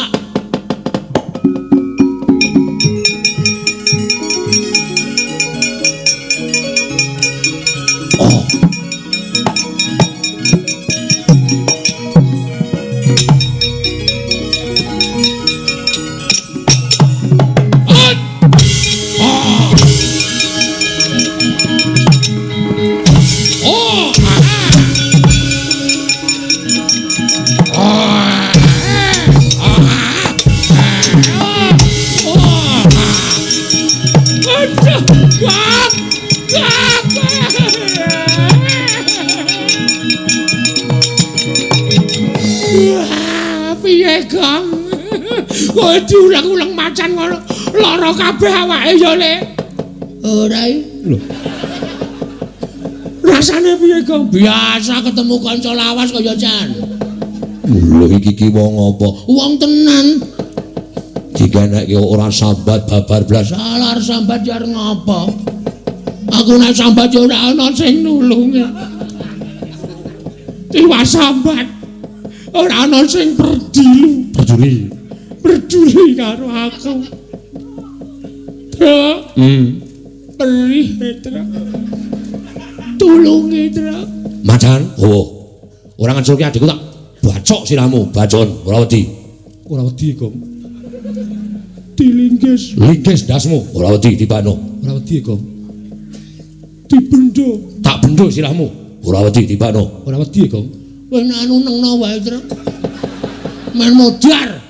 [SPEAKER 4] Kowe diulang-ulang macan ngono, lara kabeh awake ya, Le. Ora.
[SPEAKER 3] Lho.
[SPEAKER 4] Rasane piye, Gong? Biasa ketemu kanca lawas kaya Chan.
[SPEAKER 1] Lho iki ki wong apa?
[SPEAKER 4] Wong tenan.
[SPEAKER 1] Diganekke ora sambat babar blas.
[SPEAKER 4] Alah sambat ya arep ngapa? Aku nek sambat ya ora ana sing nulungi. Tiwas sambat. Ora ana sing peduli.
[SPEAKER 1] Peduli.
[SPEAKER 3] Peduli karo aku. Truk. Perih, Truk. Tulungi, Truk.
[SPEAKER 1] Macan, oh. Ora ngeculke adikku tak bacok sirahmu, bacon, ora wedi.
[SPEAKER 3] Ora wedi, Gong. Dilinggis.
[SPEAKER 1] Linggis ndasmu, ora wedi tibakno.
[SPEAKER 3] Ora wedi, Gong. Dibendo.
[SPEAKER 1] Tak bendo sirahmu, ora wedi tibakno.
[SPEAKER 3] Ora wedi, Gong.
[SPEAKER 4] Wis anu nengno wae, Truk. Men modar.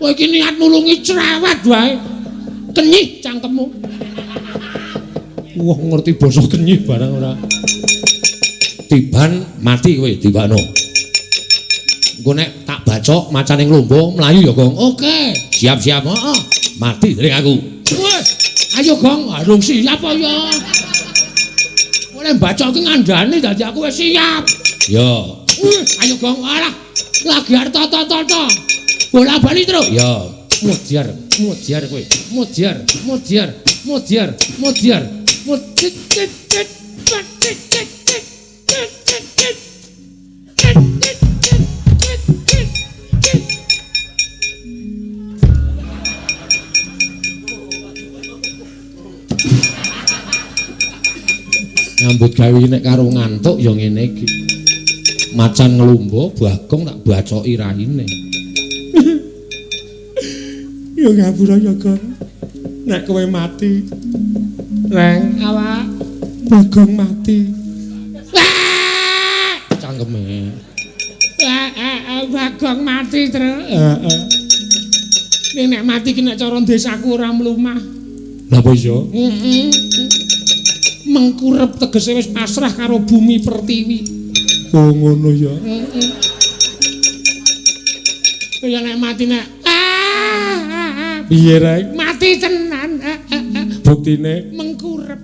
[SPEAKER 4] Kowe iki niat nulungi cerewet wae. Kenyih cangkemmu.
[SPEAKER 3] Wah, ngerti basa kenyih barang ora.
[SPEAKER 1] Tiban mati kowe tibakno. Engko nek tak bacok macane nglombo mlayu ya, Gong.
[SPEAKER 4] Oke.
[SPEAKER 1] Siap-siap.
[SPEAKER 4] Heeh.
[SPEAKER 1] Mati dening aku.
[SPEAKER 4] Wes, ayo Gong, arung siap apa ya? Oleh bacok ki ngandani dadi aku wis siap.
[SPEAKER 1] Ya.
[SPEAKER 4] Ayo Gong, alah. Lagi arep toto-toto. Bola bali terus.
[SPEAKER 1] Ya, mudyar, mudyar kowe. Mudyar, mudyar, mudyar, mudyar. Nyambut gawe nek karo ngantuk ya ngene iki. Macan nglumbo Bagong tak bacoki raine.
[SPEAKER 3] Ya ngapura ya, Gong. Nek kowe mati, Reng, awak Bagong mati.
[SPEAKER 1] Cangkeme.
[SPEAKER 3] Bagong mati, Truk. Heeh. Nek mati ki nek cara desaku ora mlumah.
[SPEAKER 1] Lha apa iso?
[SPEAKER 3] Heeh. Mengkurep tegese wis pasrah karo bumi pertiwi. Oh ngono ya. Heeh. Kaya nek mati nek piye Reng? Mati tenan. Buktine mengkurep.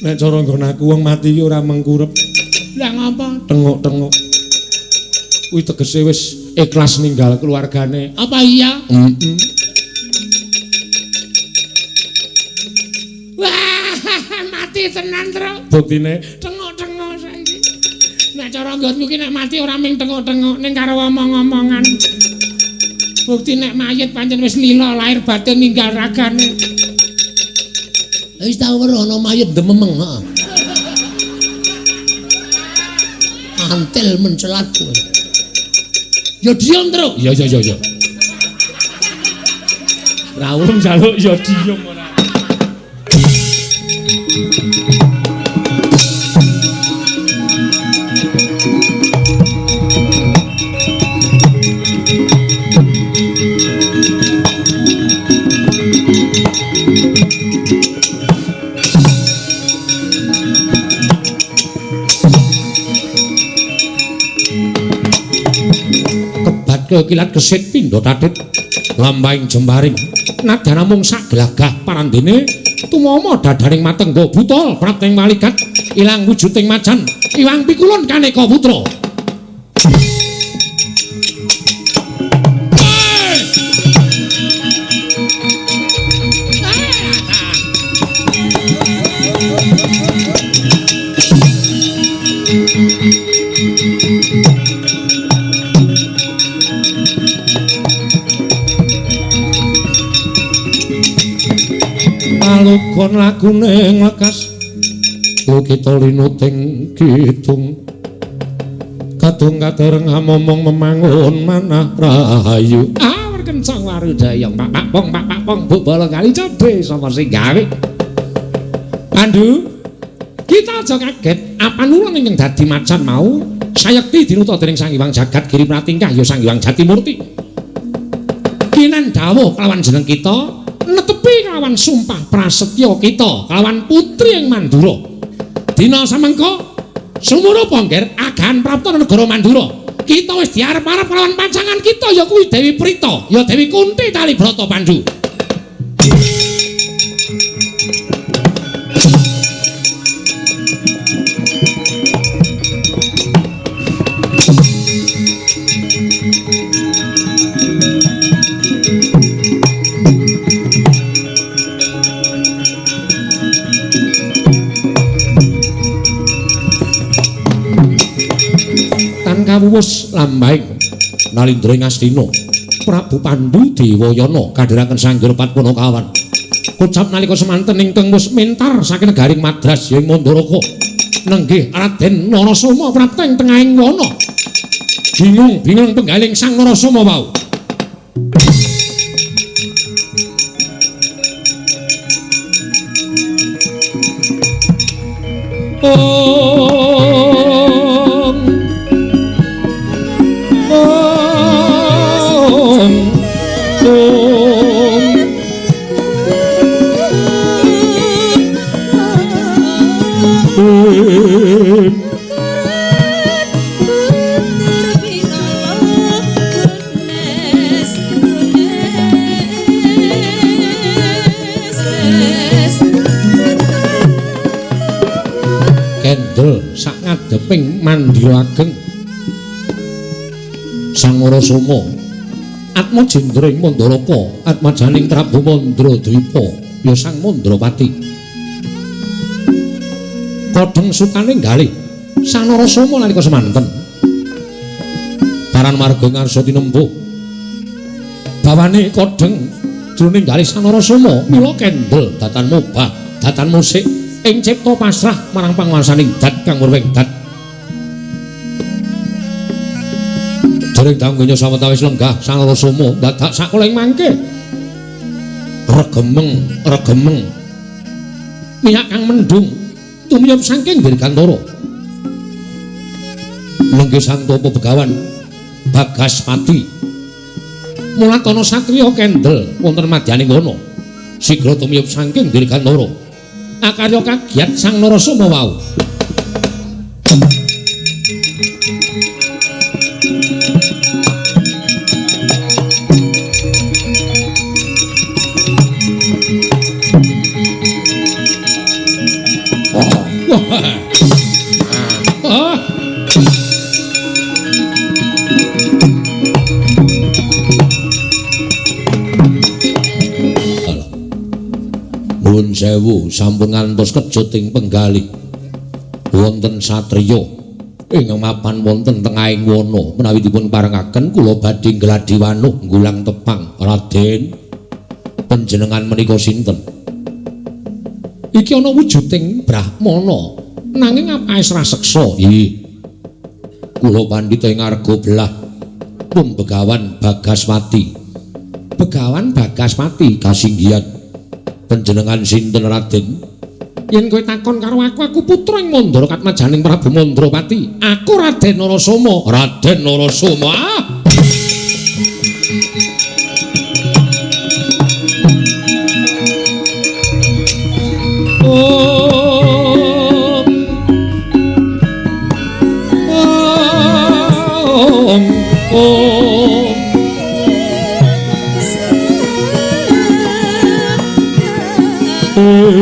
[SPEAKER 3] Nek cara nggon aku wong mati iki ora mengkurep. Lah ngapa? Tengok-tengok. Kuwi tegese wis ikhlas ninggal keluargane.
[SPEAKER 4] Apa iya?
[SPEAKER 1] Heeh.
[SPEAKER 3] Wah, mati tenan, Truk.
[SPEAKER 1] Buktine
[SPEAKER 3] tengok-tengok saiki. Nek cara nggonku ki nek mati ora ming tengok-tengok ning karo omong-omongan. Bukti nek mayit pancen wis lila lahir batin ninggal ragane.
[SPEAKER 4] Wis tau weruh ana mayit dememeng, heeh. Antil mencelat kowe. Ya diem, Truk.
[SPEAKER 1] Ya ya ya ya.
[SPEAKER 3] Rawuh njaluk ya diem ora.
[SPEAKER 1] Kekilat kesit pindha tatit lampahing jemparing nadyan namung sak glagah parandene Tumama dadaring matengga buta prapting waligat ilang wujuding macan iwang pikulun kaneka putra. Palugon lagune nglekas lukita linuting kidung kadung kadereng amomong memangun manah rahayu. Awar kencang warudaya pak pak pong pak pak pong bu bala kali cedhe sapa sing gawe. Pandu, kita aja kaget apanulun ingkang dadi macan mau sayekti dinuta dening Sang Hyang Jagat Giri Pratingkah ya Sang Hyang Jatimurti. Kinan dawuh kelawan jeneng kita netepi kelawan sumpah prasetya kita kelawan putri ing Mandura. Dina samengko sumurup ngger agahan prapta negara Mandura. Kita wis diarep-arep kelawan pacangan kita ya kuwi Dewi Prita, ya Dewi Kunti Talibrata Pandu. Kawuwus lambahing Nalindra ing Astina Prabu Pandu Dewayana kadhiraken Sang Hyang Padmanakawan. Kocap nalika semanten ingkang wis mentar saking negaring Madras ya ing Mandaraka nenggih Raden Narasoma prapta ing tengahing wana. Bingung bingung penggaling Sang Narasoma wau. Kendel sak ngadeping mandira ageng Sang Narasoma Atmajendra ing Mandaraka atmajaning Prabu Mandradwipa ya Sang Mandrapati. Kodheng sutane galih Sang Narasoma nalika semanten baran marga ngarsa tinempuh bawane kodheng jroning galih Sang Narasoma mila kendel datan mobah datan musik ing cipta pasrah marang panguwasaning dat kang murwing dat. Dereng danggenya sawetawis lenggah Sang Narasoma dadak sakuling mangke regemeng regemeng minyak kang mendung tumiyup saking Dirgantara. Lenggih Santapa Begawan Bagaspati mulatana satriya kendel wonten madyaning wana sigra tumiyup saking Dirgantara. Akarya kagiat Sang Narasoma wau. Nuwun sewu sampun ngantos kejut ing penggalih wonten satriya ing mapan wonten tengahing wana menawi dipun parengaken kula badhe nggladi wanuh nggulang tepang. Raden, panjenengan menika sinten? Iki ana wujuding brahmana nanging apaes raseksa. Nggih, kula pandhita ing arga belah pun Begawan Bagaspati. Begawan Bagaspati kasinggihan. Panjenengan sinten Raden? Yen kowe takon karo aku, aku putra ing Mandara katmajaning Prabu Mandrapati. Aku Raden Narasoma. Raden Narasoma. Ah! Om. Om. Om.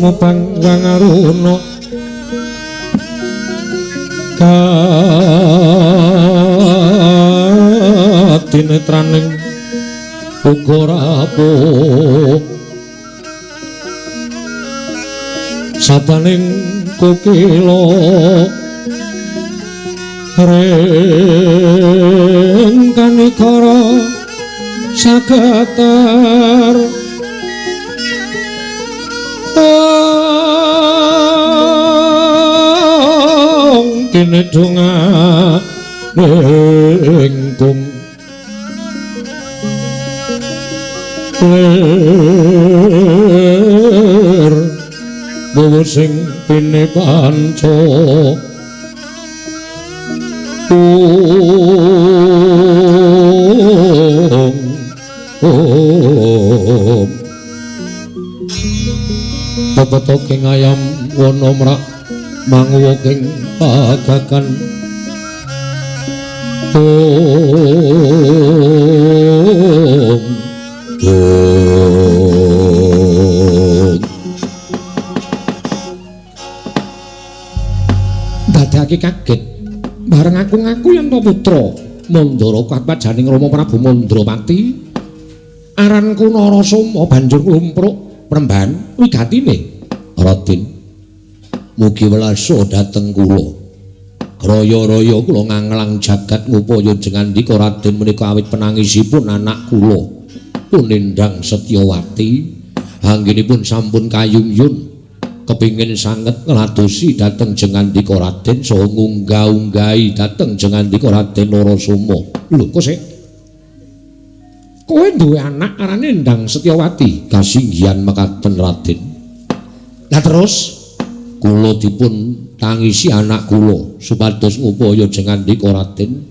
[SPEAKER 1] Sumebang Wangaruna kadinetraning uga rapuh sadaning kokila ring kanikara sagatar kene donga ning kum lir bawa sing pine panca om pepetoking ayam wana mrak manguwoking pagagan om om dadake kaget bareng aku ngaku yen to putra Mandara kapajaning Rama Prabu Mandrapati aranku Narasoma banjur klumpruk premban wigatine Raden mugi welasa dhateng kula. Raya-raya kula nganglang jagat ngupaya jengandika Raden menika awit penangisipun anak kula pun Endang Setyawati anggenipun sampun kayumyun kepingin sanget ngladosi dhateng jengandika Raden saha ngunggah-unggahi dhateng jengandika Raden Narasoma. Lho kok sik kowe duwe anak arane Endang Setyawati? Kasinggihan mekaten Raden. Lah terus kula dipun tangisi anak kula supados ngupaya jengandika Raden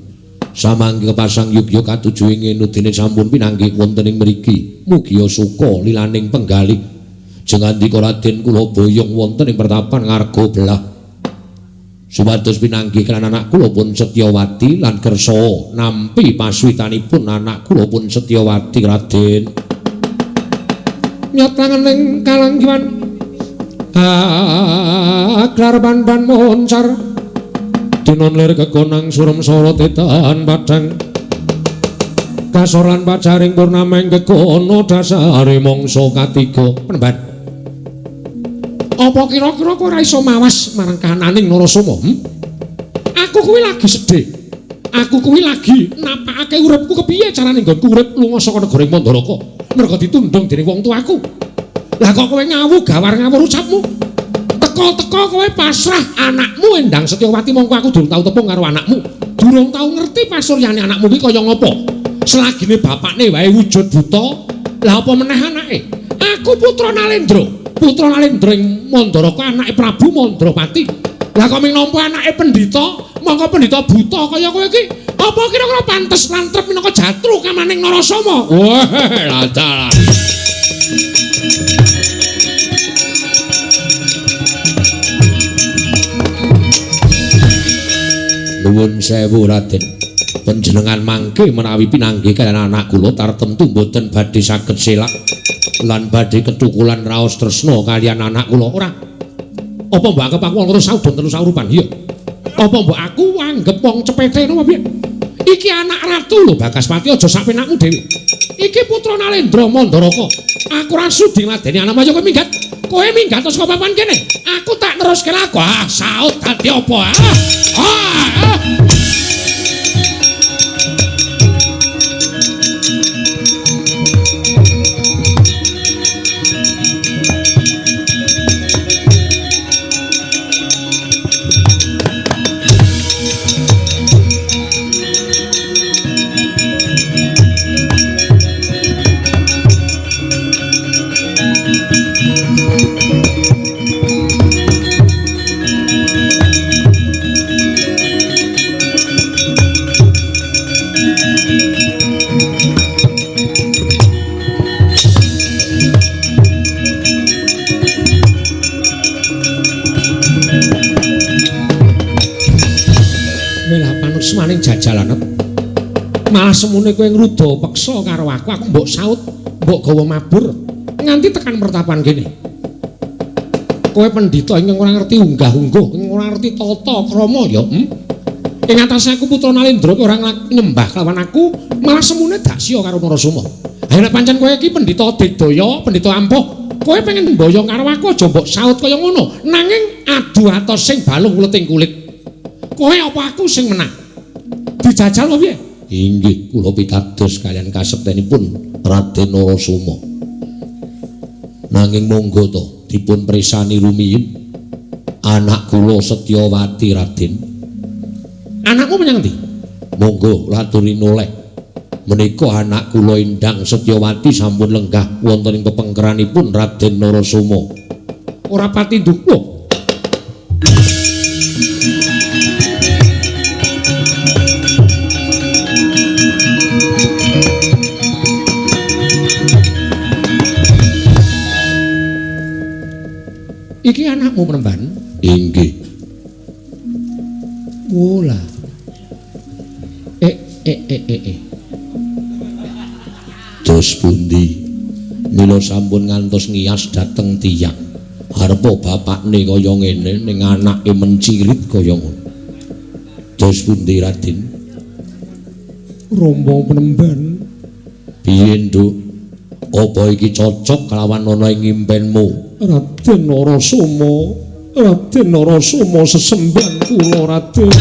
[SPEAKER 1] samangke kepasang yugya katuju ing nudine sampun pinanggih wonten ing mriki. Mugia suka lilaning penggalih jengandika Raden kula boyong wonten ing pertapan ngarga belah supados pinanggih kan anak kula pun Setyawati lan kersa nampi paswitanipun anak kula pun Setyawati Raden. Nyat langening kalanggiwan aglar ban-ban moncar dinon lir kekonang surem sora tetan padhang kasoran pacaring purnama ing gegono dasare mangsa katiga. Penemban apa kira-kira kowe ora iso mawas marang kahananing Narasoma? Aku kuwi lagi sedih, aku kuwi lagi napakake uripku kepiye carane nggonku urip lunga saka negara Mandaraka mergo ditundung dening wong tuaku. Lah kok kowe ngawu gawar ngawur ucapmu? Teko-teko kowe pasrah anakmu Endang Setyawati mongko aku durung tau tepung karo anakmu. Durung tau ngerti pasuryane anakmu ki kaya ngopo. Selagine bapakne wae wujud buta, lah apa meneh anake? Aku putra Nalendra, putra Nalendra ing Mandaraka anake Prabu Mandrapati. Lah kok ming nampa anake pendhita, mongko pendhita buta kaya kowe iki, apa kira-kira pantes lan trep minangka jatru kamaning Narasoma? Wah, lah dalah. Nuwun sewu Raden, panjenengan mangke menawi pinanggih kaliyan anak kula tartemtu mboten badhe saged selak lan badhe ketukulan raos tresna kaliyan anak kula. Ora. Apa mbok anggep aku wong terus saudon terus saurupan? Iya. Apa mbok aku anggep wong cepete ngono piye? Iki anak ratu lho Bagaspati, aja sak penakmu dhewe. Iki putra Nalendra Mandaraka. Aku ora sudi ngladeni anakmu, ayo kowe minggat. Kowe minggat terus saka papan kene. Aku tak neruske laku. Ah, saut dadi apa? Ah. Ah. Ah. Jajalanet malah semune kowe ngruda peksa karo aku, aku mbok saut, mbok gawa mabur nganti tekan pertapan kene. Kowe pendhita ingkang ora ngerti unggah-ungguh, ingkang ora ngerti tata krama ya. Ing atase aku putra Nalendra kowe ora nyembah kelawan aku, malah semune dasya karo Narasoma. Ha nek pancen kowe iki pendhita digdaya, pendhita ampuh, kowe pengen mboyong karo aku aja mbok saut kaya ngono. Nanging adu atos sing balung uleting kulit. Kowe apa aku sing menang? Dijajal apa piye? Inggih, kula pitados kaliyan kasektenipun Raden Narasoma. Nanging monggo to dipun presani rumiyin anak kula Setyawati Raden. Anakmu menyang endi? Monggo laturi noleh. Menika anak kula Endang Setyawati sampun lenggah wonten ing pepengkeranipun Raden Narasoma. Ora pati nduka. Iki anakmu Penemban? Inggih. Wola. Dos pundi? Mila sampun ngantos ngiyas dhateng tiyang. Arepa bapakne kaya ngene ning anake mencirit kaya ngono. Dos pundi Raden?
[SPEAKER 3] Rama Penemban.
[SPEAKER 1] Piye, Nduk? Apa iki cocok kelawan ana ing impenmu?
[SPEAKER 3] Raden Narasoma, Raden Narasoma sesembahan kula Raden.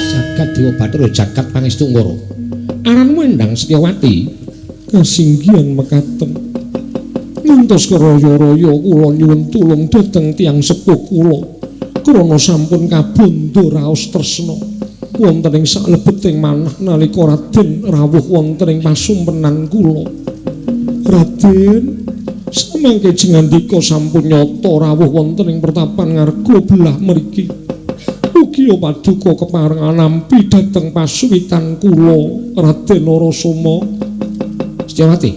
[SPEAKER 1] Jagat Dewa Bathara jagat Pangestu Ngara. Aranmu Endang Setyawati?
[SPEAKER 3] Kasinggihan mekaten. Ngantos keraya-raya kula nyuwun tulung dhateng tiyang sepuh kula. Krana sampun kabandha raos tresna wonten ing salebeting manah nalika Raden rawuh wonten ing pasumpenan kula. Raden, samangke jengandika sampun nyata rawuh wonten ing pertapan ngarga belah mriki. Ugi paduka kepareng nampi dhateng pasuwitan kula Raden Narasoma.
[SPEAKER 1] Setyawati,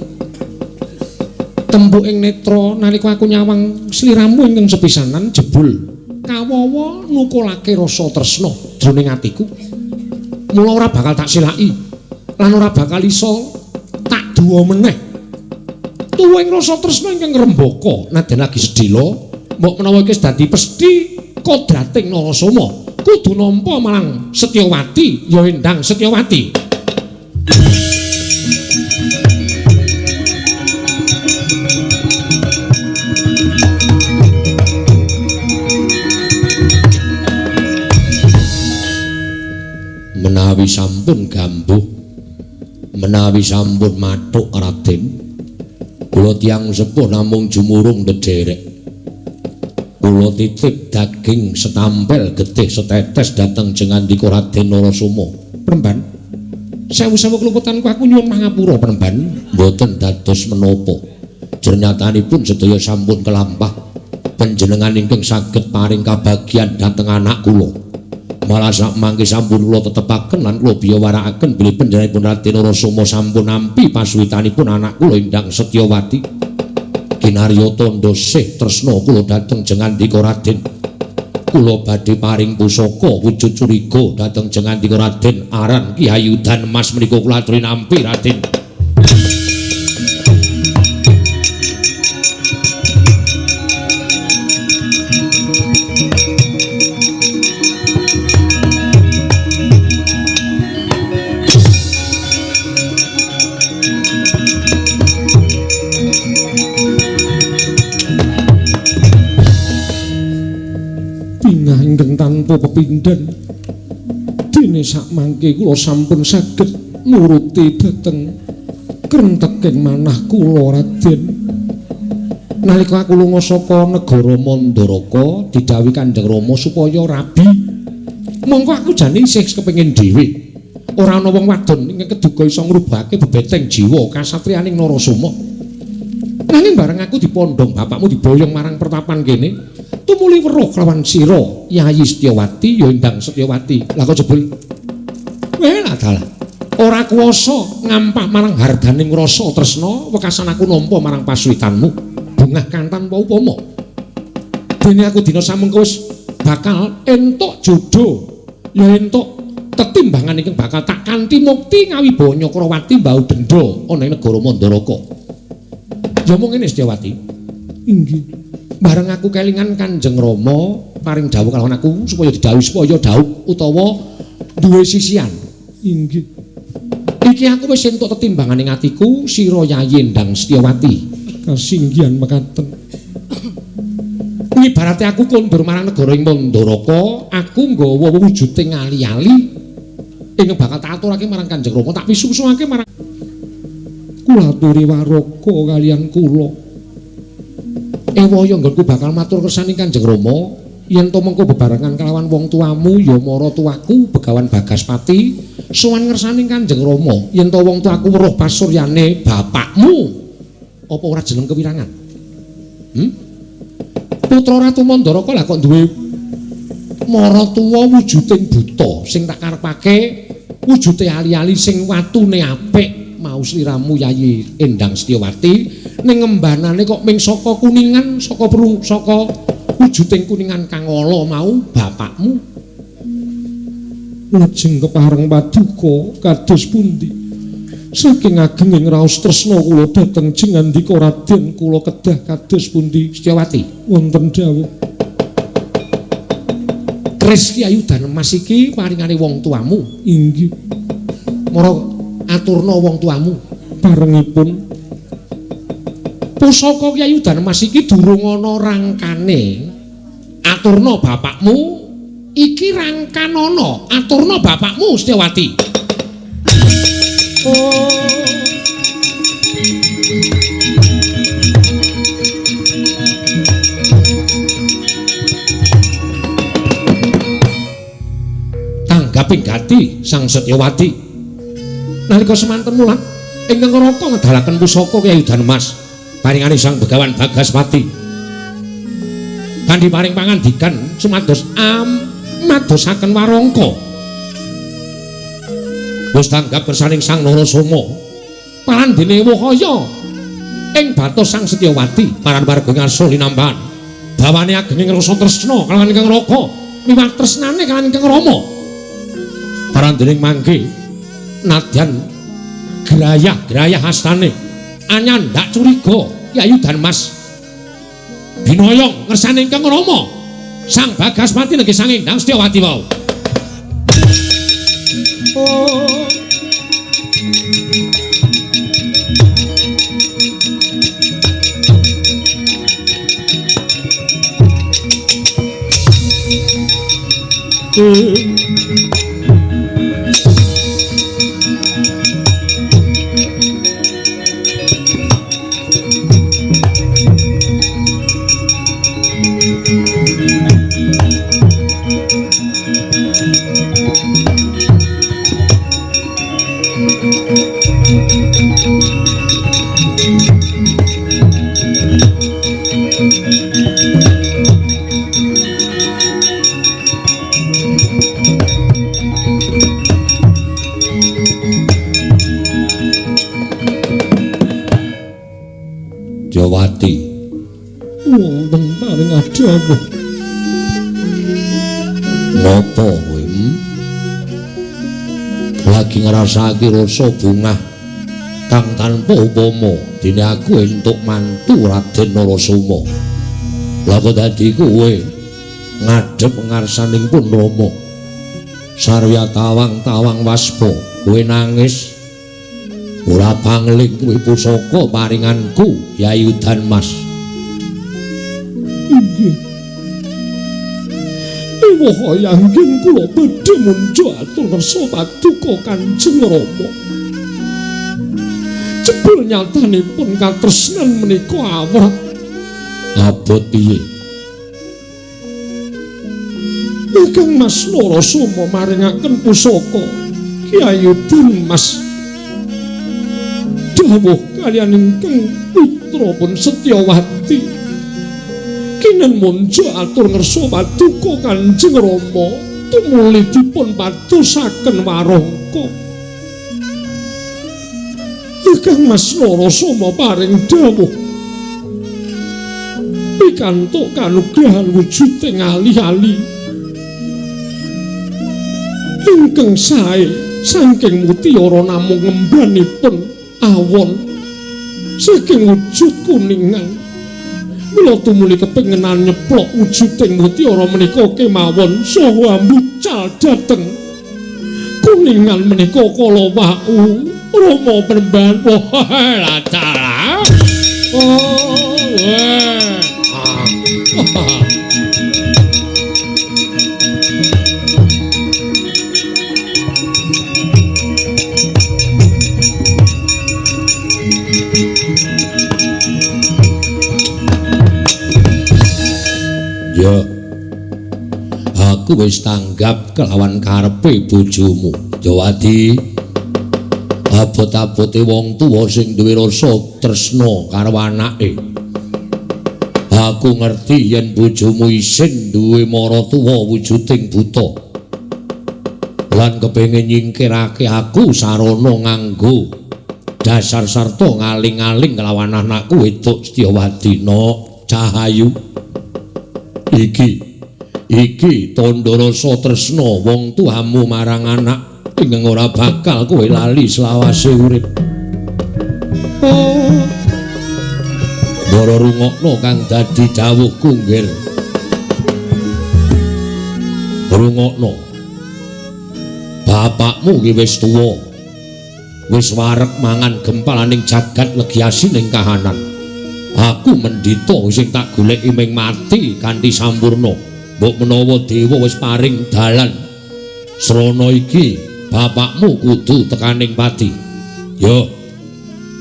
[SPEAKER 1] tempuk ing netra nalika aku nyawang sliramu ingkang sepisanan jebul kawawa nukulake rasa tresna jroning atiku. Mula ora bakal tak silaki lan ora bakal iso tak duwa meneh. Tuwing rasa tresna ingkang ngrembaka nadyan lagi sedhela, mbok menawa iki wis dadi pesthi kodrating Narasoma, kudu nampa marang Setyawati ya Endang Setyawati. Menawi sampun gambuh, menawi sampun mathuk Raden, kula tiyang sepuh namung jumurung ndederek. Kula titip daging setampel getih setetes dhateng jengandika Raden Narasoma. Penemban, sewu-sewu kluputanku aku nyuwun pangapura Penemban. Mboten dados menapa. Jernyatanipun sedaya sampun kelampah. Panjenengan ingkang saged paring kabagyan dhateng anak kula. Malah sak mangke sampun kula tetepaken lan kula biyawarakaken bilih panjenenganipun Raden Narasoma sampun nampi pasuwitanipun anak kula Endang Setyawati. Kinarya tandha sih tresna kula dhateng jengandika Raden. Kula badhe paring pusaka wujud curiga dhateng jengandika Raden aran Ki Hayu Dan Mas menika kula aturi nampi Raden.
[SPEAKER 3] Tanpa pepindhan dene sakmangke kula sampun saged nuruti dhateng krenteking manah kula Raden.
[SPEAKER 1] Nalika aku lunga saka negara Mandaraka didhawuhi Kanjeng Rama supaya rabi, mongko aku jane isih kepengin dhewe. Ora ana wong wadon ingkang keduga iso ngrubahake bebeteng jiwa kasatriyaning Narasoma. Nanging bareng aku dipondhong bapakmu diboyong marang pertapan kene, tumuli weruh kelawan sira Yayi Setyawati ya Endang Setyawati. Lah kok jebul weh dalah ora kuwasa ngampah marang hardaning rasa tresna wekasan aku nampa marang pasuwitanmu bungah kantan apa upama. Dene aku dina samengko wis bakal entuk jodho ya entuk Tetimbangan ingkang bakal tak kanthi mukti ngawibawa Nyakrawati mbau denda ana ing negara Mandaraka. Ya mung ngene Setyawati.
[SPEAKER 3] Inggih.
[SPEAKER 1] Bareng aku kelingan Kanjeng Rama paring dawuh kalawan aku supaya didhawuhi supaya dhaup utawa duwe sisian.
[SPEAKER 3] Inggih.
[SPEAKER 1] Iki aku wis entuk tetimbangan ing atiku sira Yayi Endang Setyawati.
[SPEAKER 3] Kasinggihan mekaten.
[SPEAKER 1] Ngibarate aku kondur marang negara ing Mandaraka, aku nggawa wujuding ali-ali ingkang bakal tak aturake marang Kanjeng Rama, tak wisungsungake marang
[SPEAKER 3] kula aturi waraka kaliyan kula.
[SPEAKER 1] Ewaya nggonku bakal matur kersaning Kanjeng Rama yen to mengko bebarengan kelawan wong tuamu ya mara tuaku Begawan Bagaspati sowan ngersaning Kanjeng Rama yen to wong tuaku weruh pasuryane bapakmu apa ora jeneng kewirangan? Putra Ratu Mandaraka lah kok duwe mara tuwa wujuding buta sing tak karepake wujude ali-ali sing watune apik mau sliramu Yayi Endang Setyawati ning ngembanane kok ming saka kuningan saka perung saka wujuding kuningan kang ala mau bapakmu.
[SPEAKER 3] Lajeng kepareng paduka kados pundi saking agenging raos tresna kula dhateng jengandika Raden kula kedah kados pundi?
[SPEAKER 1] Setyawati
[SPEAKER 3] wonten dawuh.
[SPEAKER 1] Keris Ki Ayudan Mas iki paringane wong tuamu.
[SPEAKER 3] Inggih.
[SPEAKER 1] Mara aturna wong tuamu
[SPEAKER 3] parengipun
[SPEAKER 1] pusaka Ki Ayudan Mas iki durung ana rangkane. Aturna bapakmu iki rangkanana. Aturna bapakmu Setyawati.
[SPEAKER 3] Oh.
[SPEAKER 1] Tanggaping gati Sang Setyawati nalika semanten mulat ingkang neraka ngedalaken pusaka Ki Ayudan Mas paringane Sang Begawan Bagaspati kanthi paring pangandikan sumados amadosaken warangka. Wis tanggap kersaning Sang Narasoma parandene wahaya ing batos Sang Setyawati paran warga ngarsa linambahan bawane agenging rasa tresna kalawan ingkang raka miwah tresnane kalawan ingkang rama parandene mangke nadyan grayah-grayah astane anyandak curiga Ki Ayudan Mas binoyong ngersane ingkang rama Sang Bagaspati nggih Sang Endang Setyawati wau.
[SPEAKER 3] Oh.
[SPEAKER 1] Jawati
[SPEAKER 3] wonten paring adhawuh.
[SPEAKER 1] Ngopo kowe? Lagi ngrasake rasa bungah kang tanpa upama dene aku entuk mantu Raden Narasoma. Lah kok dadi kowe ngadhep ngarsaning pun Rama. Sarya tawang-tawang waspa kowe nangis ora pangling kuwi pusaka paringanku Kyai Udan Mas.
[SPEAKER 3] Inggih. Ewuh yanggin kula badhe munjuk atur ngersa paduka Kanjeng Rama. Jebul nyatanipun katresnan menika awrat.
[SPEAKER 1] Abot piye?
[SPEAKER 3] Ingkang Mas Narasoma maringaken pusaka Kyai Udan Mas. Dawuh kaliyan ingkang putra pun Setyawati kinen munjuk atur ngersa paduka Kanjeng Rama tumuli dipun padosaken warangka. Ingkang Mas Narasoma paring dawuh pikantuk kanugrahan wujuding ali-ali. Ingkang sae saking mutiara namung ngembanipun awon saking wujud kuningan. Mula tumuli kepingenan nyeplok wujuding mutiara menika kemawon saha ambucal dhateng kuningan menika kala wau Rama Penemban. Wah, lacalah. Oh, wah.
[SPEAKER 1] Ya, aku wis tanggap kelawan karepe bojomu, Jawadi. Abot-abote wong tuwa sing duwe rasa tresna karo anake. Aku ngerti yen bojomu isin duwe maratuwa wujuding buta. Lan kepengin nyingkirake aku sarana nganggo dasar sarta ngaling-aling kelawan anakku wedok Setyawadi no Cahayu. Iki tandha rasa tresna wong tuamu marang anak ingkang ora bakal kowe lali selawase urip. Oh. Ndara rungokno kang dadi dawuhku, nggir. Rungokno. Bapakmu ki wis tuwa. Wis wareg mangan gempalaning jagat legi asining kahanan. Aku mendhita sing tak goleki ming mati kanthi sampurna. Mbok menawa dewa wis paring dalan. Srana iki bapakmu kudu tekaning pati. Yo,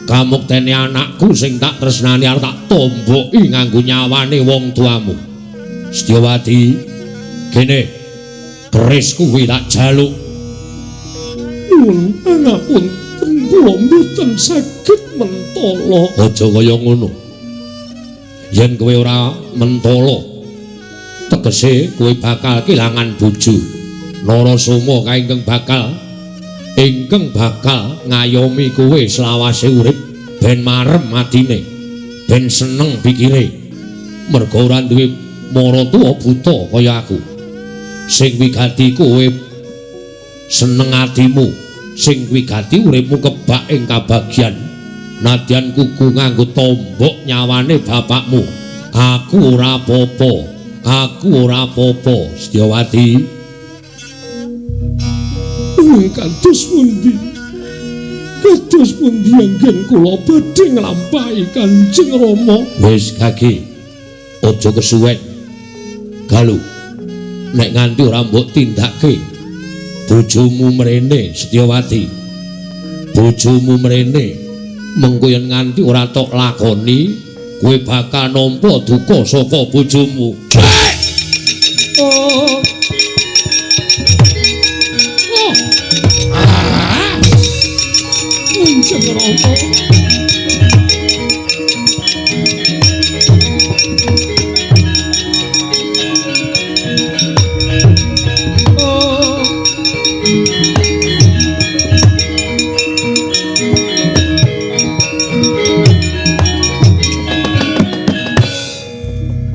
[SPEAKER 1] kamuktene anakku sing tak tresnani arep tak tomboki nganggo nyawane wong tuamu. Setyawadi, kene keris kuwi tak jaluk.
[SPEAKER 3] Nuwun pangapunten kula mboten saged mentala.
[SPEAKER 1] Aja kaya ngono. Yen kowe ora mentala, tegese kowe bakal kelangan bojo. Narasoma kae ingkang bakal ngayomi kowe selawase urip, ben marem atine, ben seneng pikire. Merga ora duwe maratuwa buta kaya aku. Sing wigati kowe seneng atimu, sing wigati uripmu kebak ing kabagyan. Nadyan kuku nganggo tombok nyawane bapakmu. Aku ora apa-apa, aku ora apa-apa, Setyawadi.
[SPEAKER 3] Kados pundi? Kados pundi anggen kula badhe nglampahi Kanjeng Rama?
[SPEAKER 1] Wis kaki, aja kesuwen. Galuh, nek nganti ora mbok tindake, bojomu mrene Setyawadi. Bojomu mrene. Mengko yen nganti ora tok lakoni, kowe bakal nampa duka saka bojomu.
[SPEAKER 3] Oh. Oh. Ah. Kanjeng Rama. Oh.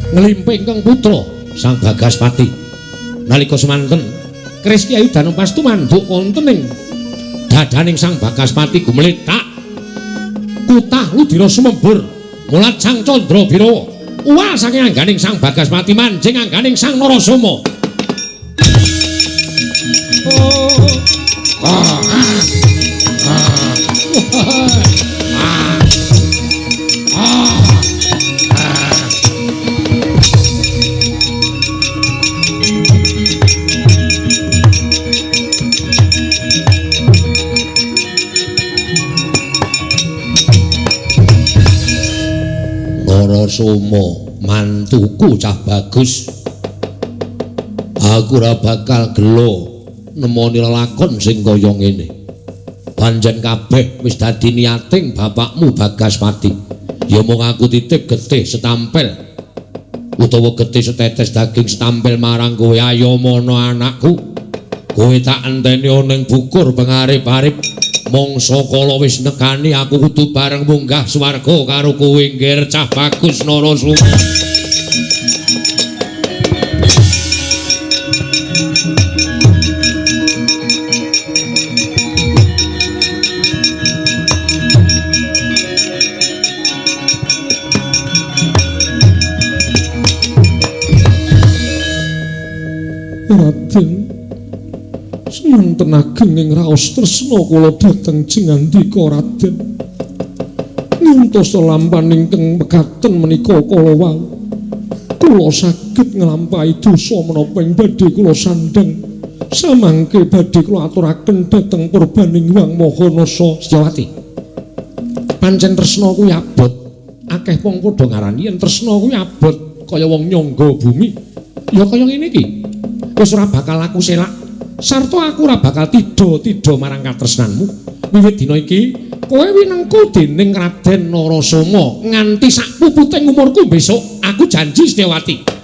[SPEAKER 1] Nglimpe ingkang putra Sang Bagaspati. Nalika semanten keris Kyai Danupas tumanduk wonten ing dadaning Sang Bagaspati gumlethak kutah ludira sumembur mulat Sang Candra Birawa uwal saking angganing Sang Bagaspati manjing angganing Sang Narasoma.
[SPEAKER 3] Oh.
[SPEAKER 1] Ah. Ah. Ah. Ah. Narasoma mantuku cah bagus. Aku ora bakal gelo nemoni lelakon sing kaya ngene. Pancen kabeh wis dadi niating bapakmu Bagaspati. Ya mung aku titip getih setampil utawa getih setetes daging setampil marang kowe. Ayo mono anakku, kowe tak enteni ning bukur pengarip-arip. Mangsa kala wis nekani aku kudu bareng munggah swarga karo kowe nggir cah bagus Narasoma.
[SPEAKER 3] Wonten agenging raos tresna kula dhateng Jengandika Raden. Nguntos lampahan ingkang mekaten menika kala wau. Kula saged nglampahi dosa menapa ing badhe kula sandhang. Samangke badhe kula aturaken dhateng purbaning Hyang Maha Nasa.
[SPEAKER 1] Setyawati. Pancen tresna kuwi abot. Akeh wong padha ngarani yen tresna kuwi abot kaya wong nyangga bumi. Ya kaya ngene iki. Wis ora bakal aku selak. Sarta aku ora bakal tidha-tidha marang katresnanmu. Wiwit dina iki kowe winengku dening Raden Narasoma nganti sak puputing umurku besok. Aku janji, Setyawati.